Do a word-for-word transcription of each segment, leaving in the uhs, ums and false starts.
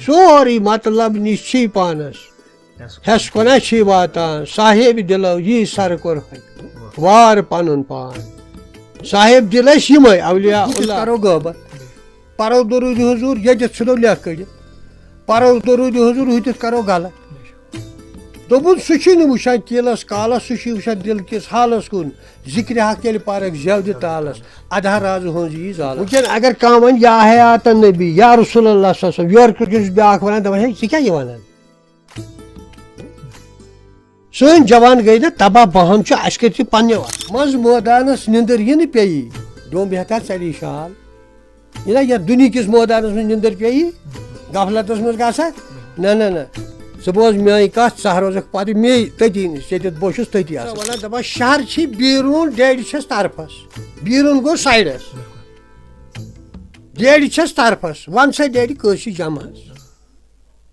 تورٕے مطلب نِش چھی پانس۔ ہٮ۪س کۄنا چھی واتان، صاحب دِلو یی سر کوٚر وار پنُن پان۔ صاحب دِل ٲسۍ یِمے اولیاء ییٚتٮ۪تھ اللہ۔ کرو غٲبت، پرو درود حضور، ییٚتٮ۪تھ ژھٕنو لیکھ کٔڑِتھ، پرو درود حضور، ہُتٮ۪تھ کرو غلط۔ دوٚپُن، سُہ چھُے نہٕ وٕچھان کیلس کالس، سُہ چھُے وٕچھان دِل کِس حالس کُن۔ ذِکرِ حق ییٚلہِ پرکھ زٮ۪و دِ تالس، ادہا رازٕ ہٕنٛز یی زالس۔ وٕنکٮ۪ن اگر کانٛہہ ونہِ، یا حیات النبی، یا رسول اللہ صلی اللہ علیہ وسلم، یورٕ کیُتھ چھُس بیٛاکھ ونان، دپان، ہے، ژٕ کیٛاہ یہِ ونان؟ سٲنۍ جوان گٔے نہٕ تباہ، بہم چھُ، اَسہِ کٔرۍ تِم پننہِ وتھ۔ منٛز مٲدانس نِندٕر یِنہٕ پیٚیہِ، ڈوٚمب ہٮ۪تھا ژَلی شال۔ یہِ نا یَتھ دُنہِکِس مٲدانس منٛز نِندٕر پیٚیہِ، غفلتس منٛز گژھکھ؟ نہ، نہ، نہ۔ ژٕ بوز میٲنۍ کتھ، ژٕ روزکھ پتہٕ مے تٔتی نِش، ییٚتٮ۪تھ بہٕ چھُس تٔتی آسان۔ ونان، دپان، شہر چھی بیرون، ڈیڈی چھس طرفس۔ بیرون گوٚو سایڈس۔ ڈیڈی چھس طرفس۔ ون سا ڈیڈی، کٲنٛسہِ جمع حظ۔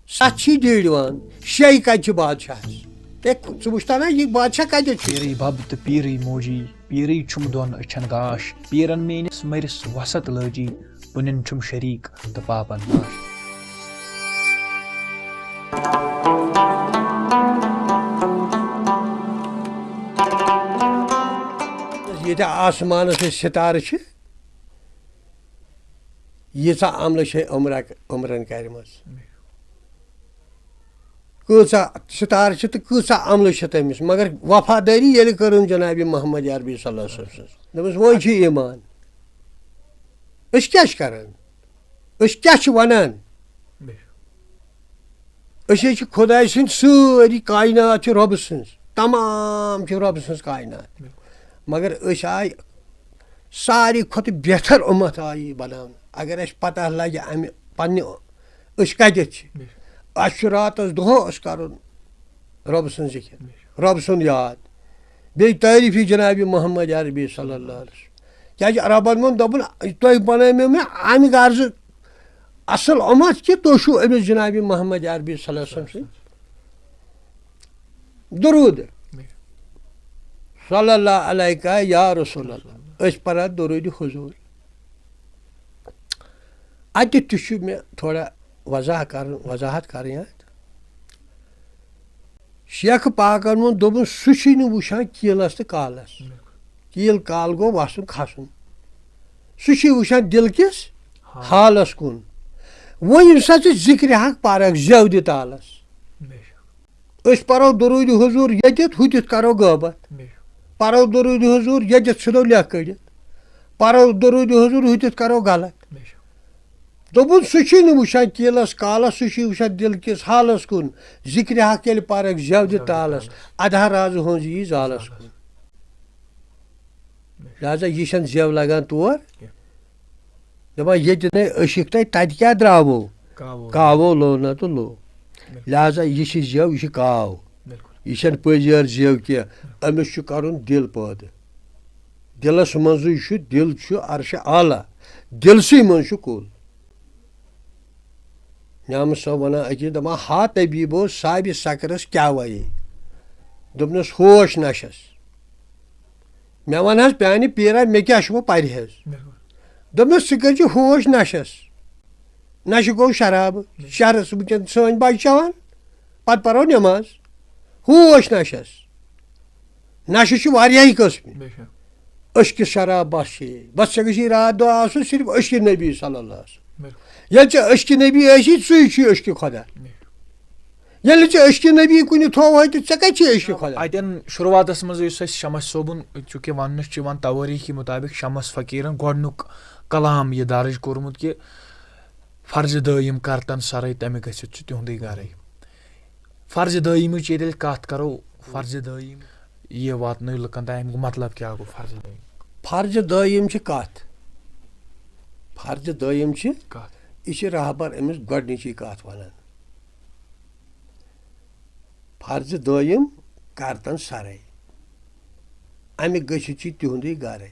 ستھ چھی ڈیٖڈ یِوان، شے کتہِ چھِ بادشاہس؟ ہے، ژٕ وٕچھتا نا، یہِ بادشاہ کتہِ چھُ؟ پیٖرٕے بب تہٕ پیٖرٕے موجی، پیٖرٕے چھُم دۄن أچھن گاش۔ پیٖرن میٲنِس مٔرِس وسط لٲجی، پُنِن چھُم شریٖک تہٕ پاپن ناش۔ ییٚتہِ آسمانس أسۍ سِتارٕ چھِ، ییٖژاہ عملہٕ چھے عمرہ، عمرن کَرِمَژ۔ کۭژاہ سِتارٕ چھِ تہٕ کۭژاہ عملہٕ چھِ تٔمِس، مگر وفادٲری ییٚلہِ کٔرٕن جنابِ محمد عربی صلی اللہ علیہ وسلم سٕنٛز۔ دوٚپمَس، وۄنۍ چھُ ایمان۔ أسۍ کیٛاہ چھِ کران؟ أسۍ کیٛاہ چھِ وَنان؟ أسۍ حظ چھِ خۄداے سٕنٛدۍ، سٲری کاینات چھِ رۄبہٕ سٕنٛز، تمام چھِ رۄبہٕ سٕنٛز کاینات۔ مگر أسۍ آے ساروی کھۄتہٕ بہتر اُمت آیہِ بناونہٕ۔ اگر اَسہِ پتہ لگہِ اَمہِ پننہِ، أسۍ کتٮ۪تھ چھِ، اَسہِ چھُ راتس دۄہس کرُن رۄبہٕ سُنٛد ذِکر، رۄبہٕ سُنٛد یاد، بیٚیہِ تعریٖفی جنابِ محمد عربی صلی اللہ علیہ وسلم۔ کیٛازِ رۄبن ووٚن، دوٚپُن، تۄہہِ بنٲومو مےٚ اَمہِ غرضہٕ اصل اُمت کہِ تُہۍ چھِو أمِس جنابِ محمد عربی صلی اللہ علیہ وسلم سۭتۍ درود۔ صلی اللہ علیہ یا رسول اللہ۔ أسۍ پران درود حضور۔ اتہِ تہِ چھُ مےٚ تھوڑا وضاح کرُن، وضاحت کرٕنۍ اتھ۔ شیخ پاکن ووٚن، دوٚپُن، سُہ چھُے نہٕ وٕچھان کیلس تہٕ کالس۔ کیل کال گوٚو وسُن کھسُن۔ سُہ چھُے وٕچھان دِل کِس حالس کُن۔ وۄنۍ ییٚمہِ ساتہٕ ژٕ ذِکرِ حق پرکھ زیو دِ تالس۔ أسۍ پرو درود حضور ییٚتٮ۪تھ، ہُتٮ۪تھ کرو غٲبت۔ پرو درود حضور ییٚتٮ۪تھ، ژھٕنو لیکھ کٔڑِتھ۔ پرو درود حضور، ہُتٮ۪تھ کرو غلط۔ دوٚپُن، سُہ چھُے نہٕ وٕچھان کیلس کالس، سُہ چھُے وٕچھان دِل کِس حالس کُن۔ ذِکرِ حق ییٚلہِ پرکھ زیو دِ تالس، ادہا رازٕ ہٕنٛز یی زالس کُن۔ لہذا یہِ چھَنہٕ زیو لگان تور۔ دَپان، ییٚتہِ نے عشق تۄہہِ، تَتہِ کیٛاہ درٛاوو؟ کاوو۔ کاوو لو نہ تہٕ لو۔ لہذا یہِ چھِ زیو، یہِ چھِ کاو۔ یہِ چھَنہٕ پٔزۍ یٲر زیو کینٛہہ۔ أمِس چھُ کَرُن دِل پٲدٕ۔ دِلَس منٛزٕے چھُ، دِل چھُ عرشِ اعلیٰ۔ دِلسٕے منٛز چھُ کُل۔ نعمہٕ صٲب وَنان أکِس، دَپان، ہا طبیٖبو، صابِ سکرَس کیٛاہ وَیے؟ دوٚپنَس، ہوش نَشَس۔ مےٚ وَن حظ، پیانہِ پیٖرا، مےٚ کیٛاہ چھُ وۄنۍ پرہیز؟ دوٚپمَس، ژٕ کٔرۍ زِ ہوش نَشَس۔ نَشہٕ گوٚو شراب، شہرَس وٕنکٮ۪ن سٲنۍ بَچہِ چٮ۪وان، پَتہٕ پَرو نٮ۪ماز۔ ہوش نَشَس۔ نَشہٕ چھِ واریاہہِ قٕسمہِ۔ عشقِ شراب بس چھِ یہِ۔ بس ژےٚ گژھی راتھ دۄہ آسُن صرف عشقِ نبی صلی اللہ علیہ وسلم۔ ییٚلہِ ژےٚ عشقِ نبی آسی، ژٕے چھُے عشقِ خدا۔ ییٚلہِ ژےٚ عشقِ نبی کُنہِ تھووہے تہٕ ژےٚ کتہِ چھُے عشقِ خدا؟ اتٮ۪ن شروٗعاتس منٛز یُس اسہِ شمس صٲبُن، چونکہ وننہٕ چھُ یِوان توٲریٖخی مُطابق شمس فقیٖرن گۄڈنیُک کلام یہِ درج کوٚرمُت کہِ فرضِ دٲیِم کرتن سرے تمہِ گٔژھِتھ چھُ تِہُنٛدُے گرے۔ فرضِ دٲیِمٕچ ییٚلہِ کتھ کرو، فرضِ دٲیِم یہِ واتنٲیِو لُکن تام، امیُک مطلب کیٛاہ گوٚو فرضِ دٲیِم؟ فرضِ دٲیِم چھِ کتھ، فرضِ دٲیِم چھِ کتھ؟ یہِ چھِ رہبر أمِس گۄڈنِچی کتھ ونان۔ فرضِ دٲیِم کرتن سرے۔ امہِ گٔژھِتھ چھُ تِہُنٛدُے گرے۔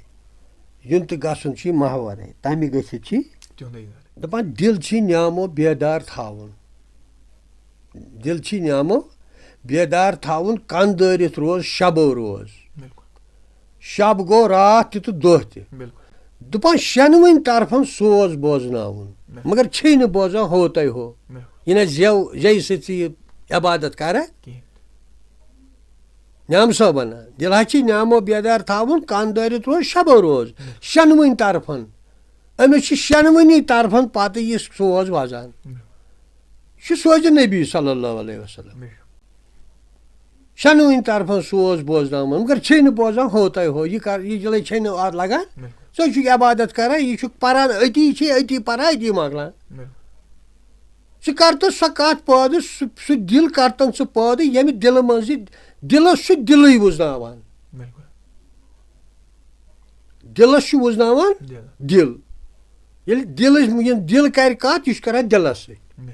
یُن تہٕ گژھُن چھُ محورے۔ تمہِ گٔژھِتھ چھُ تِہُنٛدُے گرے۔ دپان، دِل چھُ نیامو بیدار تھاوُن۔ دِل چھُ نیامو بیدار تھاوُن، کن دٲرِتھ روز، شبو روز۔ شب گوٚو راتھ تہِ تہٕ دۄہ تہِ۔ دپان، شٮ۪نوٕنۍ طرفن سوز بوزناوُن۔ مگر چھے نہٕ بوزان ہو تۄہہِ ہو۔ یہِ نہ زٮ۪و زٮ۪یہِ سۭتۍ ژٕ یہِ عبادت کرکھ۔ کِہیٖنۍ۔ نیام صٲبن، دِل حظ چھِ نیامو بیدار تھاوُن، کن دٲرِتھ روز شبو روز، شنوٕنۍ طرفن۔ أمِس چھِ شنوٕنی طرفن پتہٕ یہِ سوز وزان۔ یہِ چھُ سوزِ نبی صلی اللہ علیہ وسلم۔ شنوٕنۍ طرفن سوز بوزناوان، مگر چھے نہٕ بوزان ہوتاے ہو۔ یہِ کر، یہِ جلے چھے نہٕ اتھ لگان۔ ژٕ چھُکھ عبادت کران، یہِ چھُکھ پران أتی، چھے أتی پران، أتی مۄکلان۔ ژٕ کر تہٕ سۄ کتھ پٲدٕ، سُہ، سُہ دِل کر تن ژٕ پٲدٕ، ییٚمہِ دِلہٕ منٛز یہِ، دِلس چھُ دِلٕے وُزناوان۔ دِلس چھُ وُزناوان دِل۔ دِل۔ ییٚلہِ دِلٕچ، یِم دِل کرِ کتھ، یہِ چھُ کران دِلس سۭتۍ۔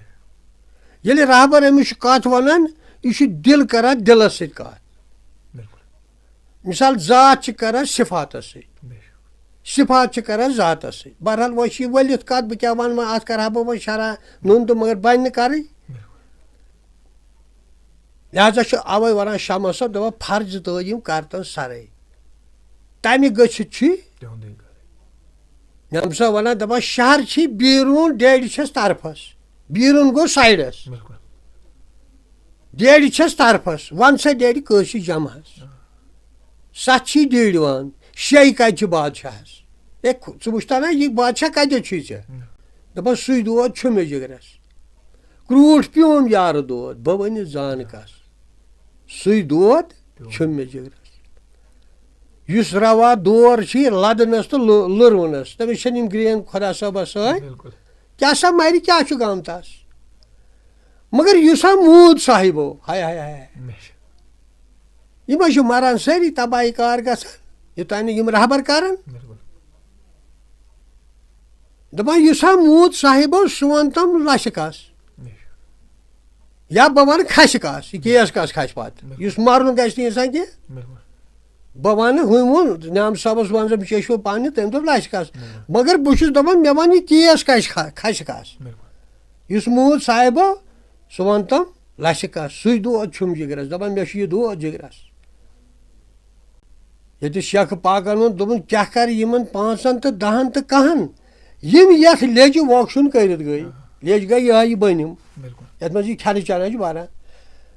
ییٚلہِ رہبر أمِس چھُ کتھ ونان، یہِ چھُ دِل کران دِلس سۭتۍ کتھ۔ مثال، ذات چھِ کران صفاتس سۭتۍ۔ صفات چھِ کران ذاتس سۭتۍ۔ بہرحال، وۄنۍ چھِ یہِ ؤلِتھ کتھ، بہٕ کیٛاہ ونہٕ وۄنۍ، اتھ کرٕ ہا بہٕ وۄنۍ شرح نوٚن تہٕ مگر بنہِ نہٕ کرٕنۍ۔ لہذا چھُ اوے ونان شمس صٲب، دپان فرض دٲیِم کرتن سرے۔ تمہِ گٔژھِتھ چھُ نیام صٲب ونان، دپان شہر چھِ بیرون، ڈیڈِ چھس طرفس۔ بیرون گوٚو سایڈس۔ ڈیڈِ چھس طرفس، ون سا ڈیڈِ کٲنٛسہِ جمعس۔ ستھ چھی ڈیڈِ وان، شے کتہِ چھِ بادشاہس؟ ہے، ژٕ وٕچھتا نا، یہِ بادشاہ کتہِ چھُے ژےٚ؟ دپان سُے دود چھُ مےٚ جگرس۔ کرٛوٗٹھ پیوم یارٕ دود، بہٕ ؤنِتھ زانہٕ کس۔ سُے دود چھُ مےٚ جگرس۔ یُس روا دور چھُ یہِ لدنس تہٕ لُ-، لُرونس، تٔمِس چھنہٕ یِم گرٛین خۄدا صٲبس سۭتۍ۔ کیٛاہ سا مرِ، کیٛاہ چھُ غم تس؟ مگر یُس ہا موٗد صاحبو، ہاے ہاے ہاے ہاے۔ یِم حظ چھِ مران سٲری، تباہی کار گژھان، یوٚتام نہٕ یِم رہبر کرن۔ دپان یُس ہا موٗد صاحبو، سُہ وَن تِم لَچھِ کَس۔ یا بہٕ وَنہٕ کھَسہِ کَس، یہِ کیس کَس کھَسہِ پَتہٕ؟ یُس مَرُن گژھِ نہٕ اِنسان کینٛہہ۔ بہٕ وَنہٕ، ہُمۍ ووٚن، نیام صٲبَس وَن زَن چیٚچھو پَننہِ، تٔمۍ دوٚپ لَچھِ کَس۔ مگر بہٕ چھُس دَپان، مےٚ وَن یہِ کیس کَسہِ کھَ-، کھَسہِ کَس۔ یُس موٗد صاحبو، سُہ وَن تِم لَچھِ کَس۔ سُے دود چھُم جِگرَس، دَپان مےٚ چھُ یہِ دود جِگرَس۔ ییٚتہِ شیخہٕ پاکن ووٚن، دوٚپُن، کیٛاہ کَرٕ یِمن پانٛژن تہٕ دَہن تہٕ کَہن، یِم یَتھ لیٚجہِ وۄکھشُن کٔرِتھ گٔے؟ لیٚج گٔے یِہوٚے، یہِ بٔنِم، یَتھ منٛز یہِ کھٮ۪نہٕ چٮ۪نہٕ چھِ بَران۔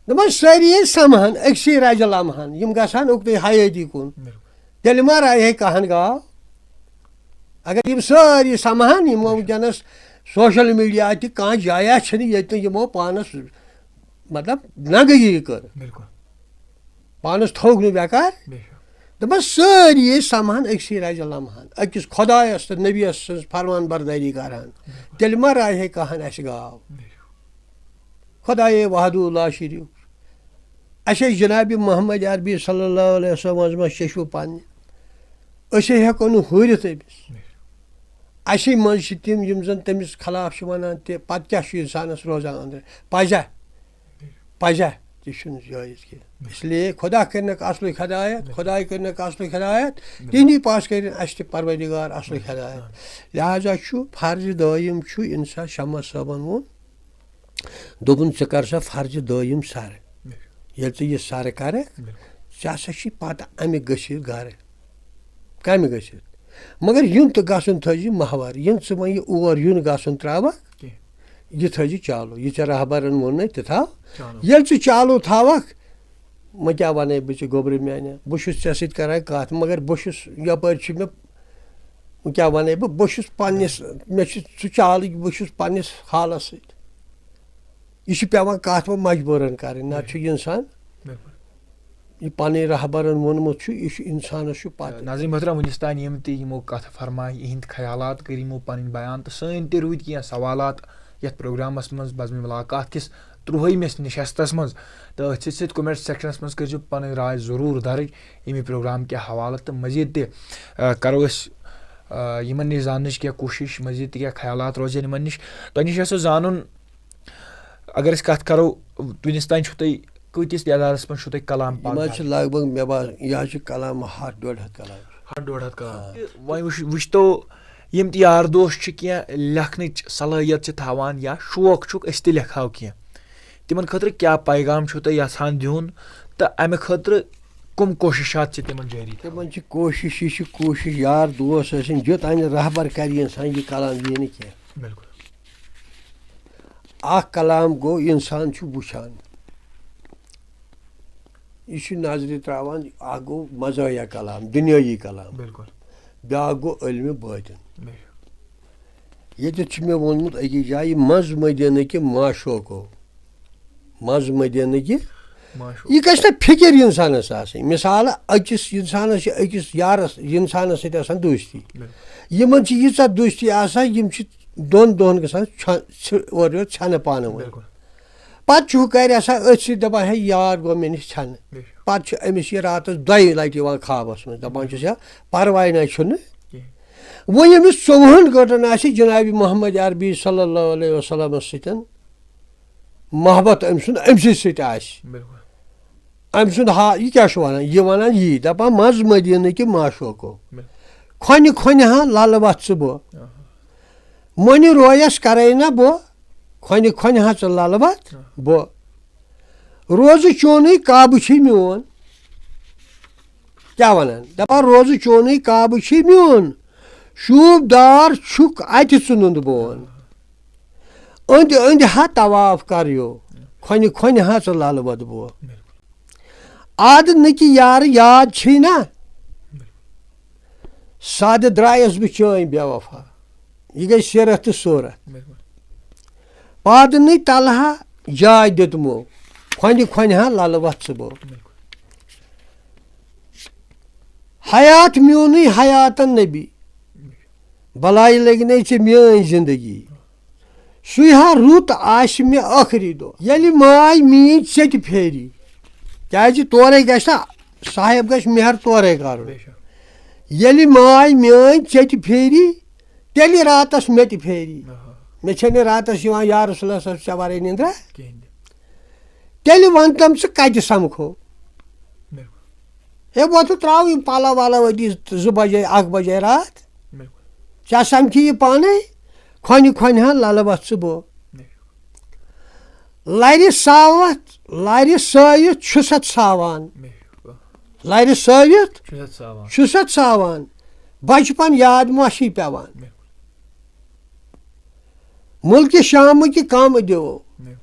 دوٚپُن، سٲری ییٚلہِ سَمہَن أکسٕے رَزِ لَمہَن، یِم گژھن اُکتُے حیٲتی کُن۔ تیٚلہِ ما رایہِ ہے کَہَن گاو؟ اگر یِم سٲری سَمہَن، یِمو وٕنکیٚنَس سوشل میٖڈیا تہِ کانٛہہ جایہ چھِنہٕ ییٚتہِ نہٕ یِمو پانَس، مطلب، ننٛگہٕ یی کٔر۔ پانَس تھوٚوُکھ نہٕ بیکار۔ دَپان سٲری ٲسۍ سَمہَن أکسٕے رَزِ لَمہَن، أکِس خۄدایَس تہٕ نبیَس سٕنٛز فرمان بردٲری کَران۔ تیٚلہِ ما رایہِ ہے کانٛہہ ہَن اَسہِ گاو؟ خۄدایے وحدہ لا شریٖک۔ اَسہِ ٲسۍ جناب محمد عربی صلی اللہ علیہ وسلم منٛز ما چیٚچھو پَننہِ۔ أسۍ ہے ہٮ۪کو نہٕ ہُرِتھ أمِس۔ اَسہِ منٛز چھِ تِم یِم زَن تٔمِس خلاف چھِ وَنان تہِ، پَتہٕ کیٛاہ چھُ اِنسانَس روزان أنٛدرٕ؟ پَزیٛا؟ پَزیٛا؟ تہِ چھُنہٕ جٲیِز کینٛہہ۔ اس لیے خۄدا کٔرِنَکھ اَصلٕچ ہدایت، خۄداے کٔرِنَکھ اَصلٕچ ہدایت، تِہِنٛدی پاس کٔرِنۍ اَسہِ تہِ پروردگار اَصلٕچ ہدایت۔ لہذا چھُ فرضِ دٲیِم چھُ اِنسان شمس صٲبَن ووٚن، دوٚپُن، ژٕ کر سا فرضِ دٲیِم سَرٕ۔ ییٚلہِ ژٕ یہِ سَرٕ کَرَکھ، ژےٚ ہسا چھُے پَتہٕ اَمہِ گٔژھِتھ گَرٕ۔ کَمہِ گٔژھِتھ؟ مگر یُن تہٕ گژھُن تھٲیزِ محور۔ یِم ژٕ وۄنۍ یہِ اور یُن گژھُن ترٛاوَکھ، یہِ تھٲیزِ چالوٗ۔ یہِ ژےٚ رہبرن ووٚنُے تہِ تھاو۔ ییٚلہِ ژٕ چالوٗ تھاوَکھ، وۄنۍ کیٛاہ وَنَے بہٕ ژےٚ، گوٚبرِ میٛانہِ؟ بہٕ چھُس ژےٚ سۭتۍ کَران کَتھ، مگر بہٕ چھُس، یَپٲرۍ چھُ مےٚ، وۄنۍ کیٛاہ وَنَے بہٕ، بہٕ چھُس پنٛنِس، مےٚ چھُ سُہ چالٕے، بہٕ چھُس پنٛنِس حالَس سۭتۍ۔ یہِ چھِ پٮ۪وان کَتھ وۄنۍ مجبوٗرَن کَرٕنۍ، نَتہٕ چھُ یہِ اِنسان، یہِ پَنٕنۍ رہبرَن ووٚنمُت چھُ، یہِ چھُ اِنسانَس چھُ پَتہٕ۔ ناظریٖن محترم، وٕنِس تام یِم تہِ یِمو کَتھٕ فرمایہِ، یِہِنٛدۍ خیالات کٔرۍ یِمو پَنٕنۍ بیان، تہٕ سٲنۍ تہِ روٗدۍ کینٛہہ سوالات یَتھ پروگرامَس منٛز بزمِ ملاقات کِس تُرٛہٲیمِس نِشستَس منٛز۔ تہٕ أتھۍ سۭتۍ سۭتۍ comment sectionس منٛز کٔرۍزیو پَنٕنۍ راے ضروٗر درٕج ییٚمہِ پروگرام کہِ حوالہٕ، تہٕ مزیٖد تہِ، آ، کَرو أسۍ، آ، یِمَن نِش زاننٕچ کینٛہہ کوٗشِش، مزیٖد تہِ کینٛہہ خیالات روزن یِمَن نِش۔ تۄہہِ نِش یَژھو زانُن، اگر أسۍ کَتھ کَرو، وٕنِس تام چھُو تۄہہِ، کۭتِس تعدادَس منٛز چھُو تۄہہِ کلام پاک یِم حظ چھِ درٕج؟ لگ بگ، مےٚ باسان، یہِ حظ چھِ کلام ہَتھ ڈۄڈ ہَتھ کلام۔ ہَتھ ڈۄڈ ہَتھ کلام۔ وۄنۍ وٕچھ-، وٕچھتو، یِم تہِ یار دوس چھِ کینٛہہ لیکھنٕچ صلٲحیت چھِ تھاوان یا شوق چھُکھ أسۍ تہِ لیکھہو کینٛہہ، تِمن خٲطرٕ کیٛاہ پیغام چھُو تۄہہِ یژھان دیُن تہٕ اَمہِ خٲطرٕ کٕم کوٗشِشات چھِ تِمن جٲری تھاوٕنۍ؟ تِمن چھِ کوٗشِش، یہِ چھِ کوٗشِش، یار دوس ٲسِن، یوٚتام نہٕ رہبر کرِ اِنسان، یہِ کلام یِیہِ نہٕ کینٛہہ۔ بِلکُل۔ اکھ کلام گوٚو، انسان چھُ وٕچھان، یہِ چھُ نظرِ تراوان، اکھ گوٚو مزاحیہ کلام، دُنیٲیی کلام، بِلکُل۔ بیاکھ گوٚو عٲلمِ بٲطِن۔ بے شک۔ ییٚتٮ۪تھ چھُ مےٚ ووٚنمُت أکِس جایہِ، منٛز مدینہٕ کہِ معشوقو، منٛز مدینہٕ کہِ، معشوق۔ یہِ گژھِ نہ فِکر انسانس آسٕنۍ۔ مثال، أکِس انسانس چھِ أکِس یارس، انسانس سۭتۍ آسان دوستی۔ بِلکُل۔ یِمن چھِ ییٖژاہ دوستی آسان، یِم چھِ دۄن دۄہن گژھان ژھۄ-، ژھِ-، اورٕ یورٕ ژھٮ۪نہٕ پانہٕ ؤنۍ۔ بِلکُل۔ پتہٕ چھُ ہُہ کرِ آسان أتھۍ سۭتۍ دپان، ہے، یار گوٚو مےٚ نِش ژھٮ۪نہٕ۔ بے شک۔ پتہٕ چھُ أمِس یہِ راتس دۄیہِ لٹہِ یِوان خوابس منٛز، دپان چھُس، یا پرواے نہ چھُنہٕ۔ کِہیٖنۍ۔ وۄنۍ ییٚمِس ژوٚوُہن گٲنٛٹن آسہِ جناب محمد عربی صلی اللہ علیہ وسلمس سۭتۍ محبت، أمۍ سُنٛد أمۍ سٕے سۭتۍ آسہِ۔ بِلکُل۔ أمۍ سُنٛد ہا-، یہِ کیٛاہ چھُ وَنان؟ یہِ وَنان یی، دَپان، منٛز مدیٖنہٕ کہِ معشوقو۔ بِلکُل۔ کھۄنہِ کھۄنہِ ہا لَلہٕ وَتھ ژٕ بہٕ۔ آہا۔ مۄنہِ رویَس کَرَے نہ بہٕ، کھۄنہِ کھۄنہِ ہا ژٕ لَلہٕ وَتھ آہا۔ بہٕ۔ روزٕ چونُے کعبہٕ چھُے میون۔ کیٛاہ وَنان؟ دَپان، روزٕ چونُے کعبہٕ چھُے میون۔ شوٗب دار چھُکھ اَتہِ ژٕ نُنٛد بون۔ أنٛدۍ أنٛدۍ ہا طواف کَریو، کھۄنہِ کھۄنہِ ہا ژٕ لَلہٕ وَتھ بہٕ۔ آدٕ نہٕ کہِ یارٕ یاد چھِی نا، سادٕ درٛایَس بہٕ چٲنۍ بے وفا۔ یہِ گٔے سیرت تہٕ صوٗرت۔ بِلکُل۔ پادٕ نٕے تَلہٕ ہا جاے دیُتمو، کھۄنہِ کھۄنہِ ہا لَلہٕ وَتھ ژٕ بہٕ۔ بِلکُل۔ حیات میونُے حیاتن نبی، بلایہِ لٔگۍ نے ژےٚ میٲنۍ زندگی۔ سُے ہا رُت آسہِ مےٚ ٲخری دۄہ، ییٚلہِ ماے میٲنۍ ژےٚ تہِ پھیری۔ کیازِ تورے گژھِ نا، صاحب گژھِ مہر تورے کرُن۔ بے شک۔ ییٚلہِ ماے میٲنۍ ژےٚ تہِ پھیری، تیٚلہِ راتس مےٚ تہِ پھیری۔ آہا۔ مےٚ چھےٚ نہٕ راتس یِوان یا رسول اللہ صلی اللہ علیہ وسلم ژےٚ ورٲے نِندرا۔ کِہیٖنۍ تہِ۔ تیٚلہِ وَن تِم، ژٕ کَتہِ سَمکھو؟ بِلکُل۔ ہے، وۄتھٕ ترٛاو یِم پَلو وَلو أتی زٕ بَجے، اَکھ بَجے راتھ۔ بِلکُل۔ ژےٚ سَمکھی یہِ پانَے، کھۄنہِ کھۄنہِ ہا لَلہٕ وَتھ ژٕ بو۔ بِلکُل۔ لَرِ ساوَتھ، لَرِ سٲوِتھ چھُ سَتھ ساوان۔ بِلکُل۔ لَرِ سٲوِتھ چھُ سَتھ ساوان۔ چھُ سَتھ ساوان۔ بَچپَن یاد ما چھُے پٮ۪وان؟ بِلکُل۔ مُلکہِ شامہٕ کہِ کَم دِوو۔ بِلکُل۔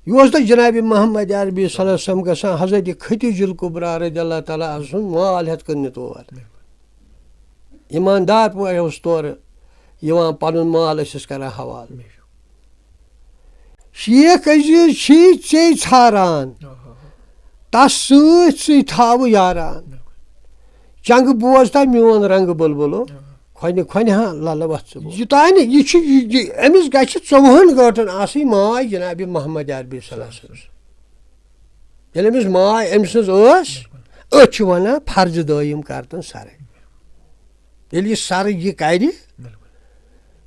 یہِ اوس نہٕ جناب محمد عربی صلی اللہ علیہ وسلم گژھان حضرت خدیجہ الکبریٰ رضی اللہ تعالیٰ عنہ سُنٛد مال ہٮ۪تھ کٕننہِ تور۔ بِلکُل۔ ایٖماندار پٲٹھۍ اوس تورٕ یِوان، پَنُن مال ٲسِس کران حوالہٕ۔ بِلکُل۔ شیخ عزیز چھی ژے ژھاران، آہا۔ تَس سۭتۍ سۭتۍ تھاوٕ یاران۔ بِلکُل۔ چنٛگہٕ بوز تا میون رنٛگہٕ بُلبُلو۔ آہا۔ کھۄنہِ کھۄنہِ ہا لَلہٕ وَتھ ژٕ بوز۔ یوٚتانۍ یہِ چھُ، یہِ، یہِ، أمِس گژھِ ژوٚوُہَن گٲنٛٹَن آسٕنۍ ماے جناب محمد عربی صلی اللہ علیہ وسلم۔ ییٚلہِ أمِس ماے أمۍ سٕنٛز ٲس، أتھۍ چھِ وَنان فرض دٲیِم کَرتَن سَرٕے۔ ییٚلہِ یہِ سَرٕ یہِ کَرِ، بِلکُل۔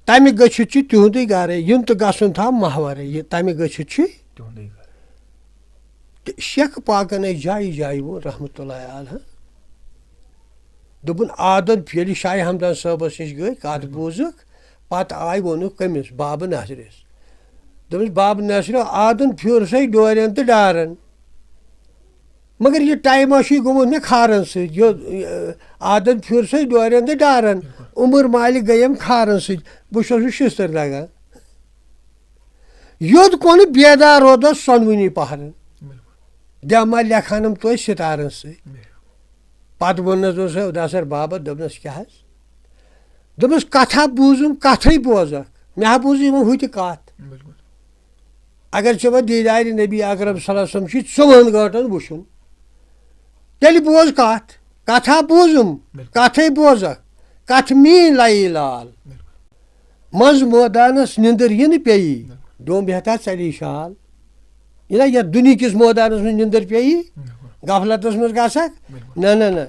تَمہِ گٔژھِتھ چھُ تِہُنٛدُے گَرٕ، یُن تہٕ گژھُن تھاو ماہوارَے، یہِ تَمہِ گٔژھِتھ چھُ۔ تِہُنٛدُے گَرٕ۔ تہٕ شیخ پاکَن ٲسۍ جایہِ جایہِ ووٚن رحمتہ اللہ علیہ۔ دوٚپُن، آدن ییٚلہِ شاہِ ہمدان صٲبَس نِش گٔے، کَتھ بوٗزٕکھ، پَتہٕ آے ووٚنُکھ کٔمِس؟ بابہٕ نصرِس۔ دوٚپمَس، بابہٕ نصرِ، آدن پھیُر سَے ڈورٮ۪ن تہٕ ڈارَن۔ مگر یہِ ٹایما چھُے گوٚمُت مےٚ کھارَن سۭتۍ۔ یہِ، آدن پھیُر سَے ڈورٮ۪ن تہٕ ڈارَن۔ عمر مالِک گٔیم کھارَن سۭتۍ۔ بہٕ چھُس نہٕ شِستٕر لگان۔ یوٚد کُن بیدار روٗدُس سۄنوٕنی پہرن۔ بِلکُل۔ دٮ۪ما لیکھانم توتہِ سِتارن سۭتۍ۔ بِلکُل۔ پتہٕ ووٚننس دوٚپنس، ہے، اُداسر بابا، دوٚپنس، کیٛاہ حظ؟ دوٚپنس، کتھا بوٗزُم، کتھٕے بوزکھ۔ مےٚ ہا بوٗز یِمن ہُہ تہِ کتھ۔ بِلکُل۔ اگر ژےٚ وۄنۍ دیٖدارِ نبی اکرم صلی اللہ علیہ وسلم چھُے ژوٚوُہن گٲنٛٹن وٕچھُن، تیٚلہِ بوز کتھ۔ کتھا بوٗزُم، بِلکُل۔ کتھٕے بوزکھ۔ کتھ میٛٲنۍ لَیہِ لال۔ بِلکُل۔ منٛز مٲدانس نِندٕر یِنہٕ پیٚیی، ڈوٚمب ہٮ۪تھ ہا ژَلی شال۔ یہِ نا یَتھ دُنہِکِس مٲدانس منٛز نِندٕر پیٚیی، بِلکُل۔ غفلتس منٛز گژھکھ؟ بِلکُل۔ نہ، نہ، نہ۔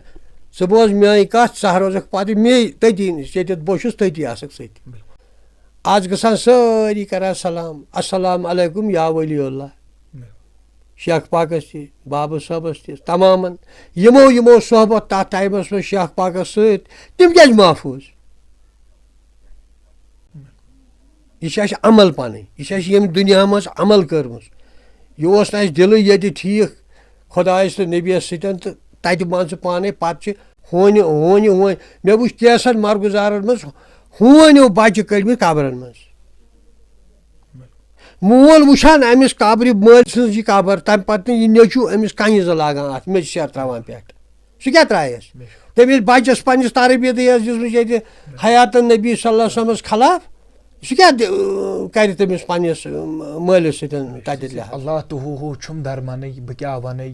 ژٕ بوز میٲنۍ کتھ، ژٕ ہا روزکھ پتہٕ مے تٔتی نِش، ییٚتٮ۪تھ بہٕ چھُس تٔتی آسکھ ژٕ تہِ۔ بِلکُل۔ از گژھان سٲری کران سلام، السلام علیکم یا ولی اللہ۔ بِلکُل۔ شیخ پاکس تہِ، بابہٕ صٲبس تہِ، تمامن یِمو یِمو صحبت تتھ ٹایمس منٛز شیخ پاکس سۭتۍ، تِم کیازِ محفوٗظ؟ یہِ چھِ اَسہِ عمل پَنٕنۍ، یہِ چھِ اَسہِ ییٚمہِ دُنیا منٛز عمل کٔرمٕژ۔ یہِ اوس نہٕ اَسہِ دِلٕے ییٚتہِ ٹھیٖک، خۄدایَس تہٕ نبیَس سۭتۍ تہٕ تَتہِ مان ژٕ پانَے، پَتہٕ چھِ ہوٗنہِ، ہوٗنہِ، ہوٗنہِ۔ مےٚ وٕچھ کینٛژھن مَرگُزارَن منٛز ہوٗنیو بَچہِ کٔڑمٕتۍ قبرَن منٛز۔ مول وٕچھان أمِس قبرِ، مٲلۍ سٕنٛز یہِ قبر، تَمہِ پَتہٕ نہٕ یہِ نیٚچوٗ أمِس کَنہِ زٕ لاگان اَتھ میٚژِ سیر ترٛاوان پٮ۪ٹھ۔ سُہ کیٛاہ ترٛایَس؟ تٔمِس بَچَس پنٛنِس تربیتٕے ٲس دِژمٕژ ییٚتہِ حیاتَن نبی صلی اللہ علیہ وسلمَس خلاف۔ سُہ کیٛاہ دِ-، کَرِ تٔمِس پنٛنِس مٲلِس سۭتۍ تَتٮ۪تھ لحاظ؟ اللہ تہو ہو چھُم درمنٕے، بہٕ کیٛاہ وَنَے،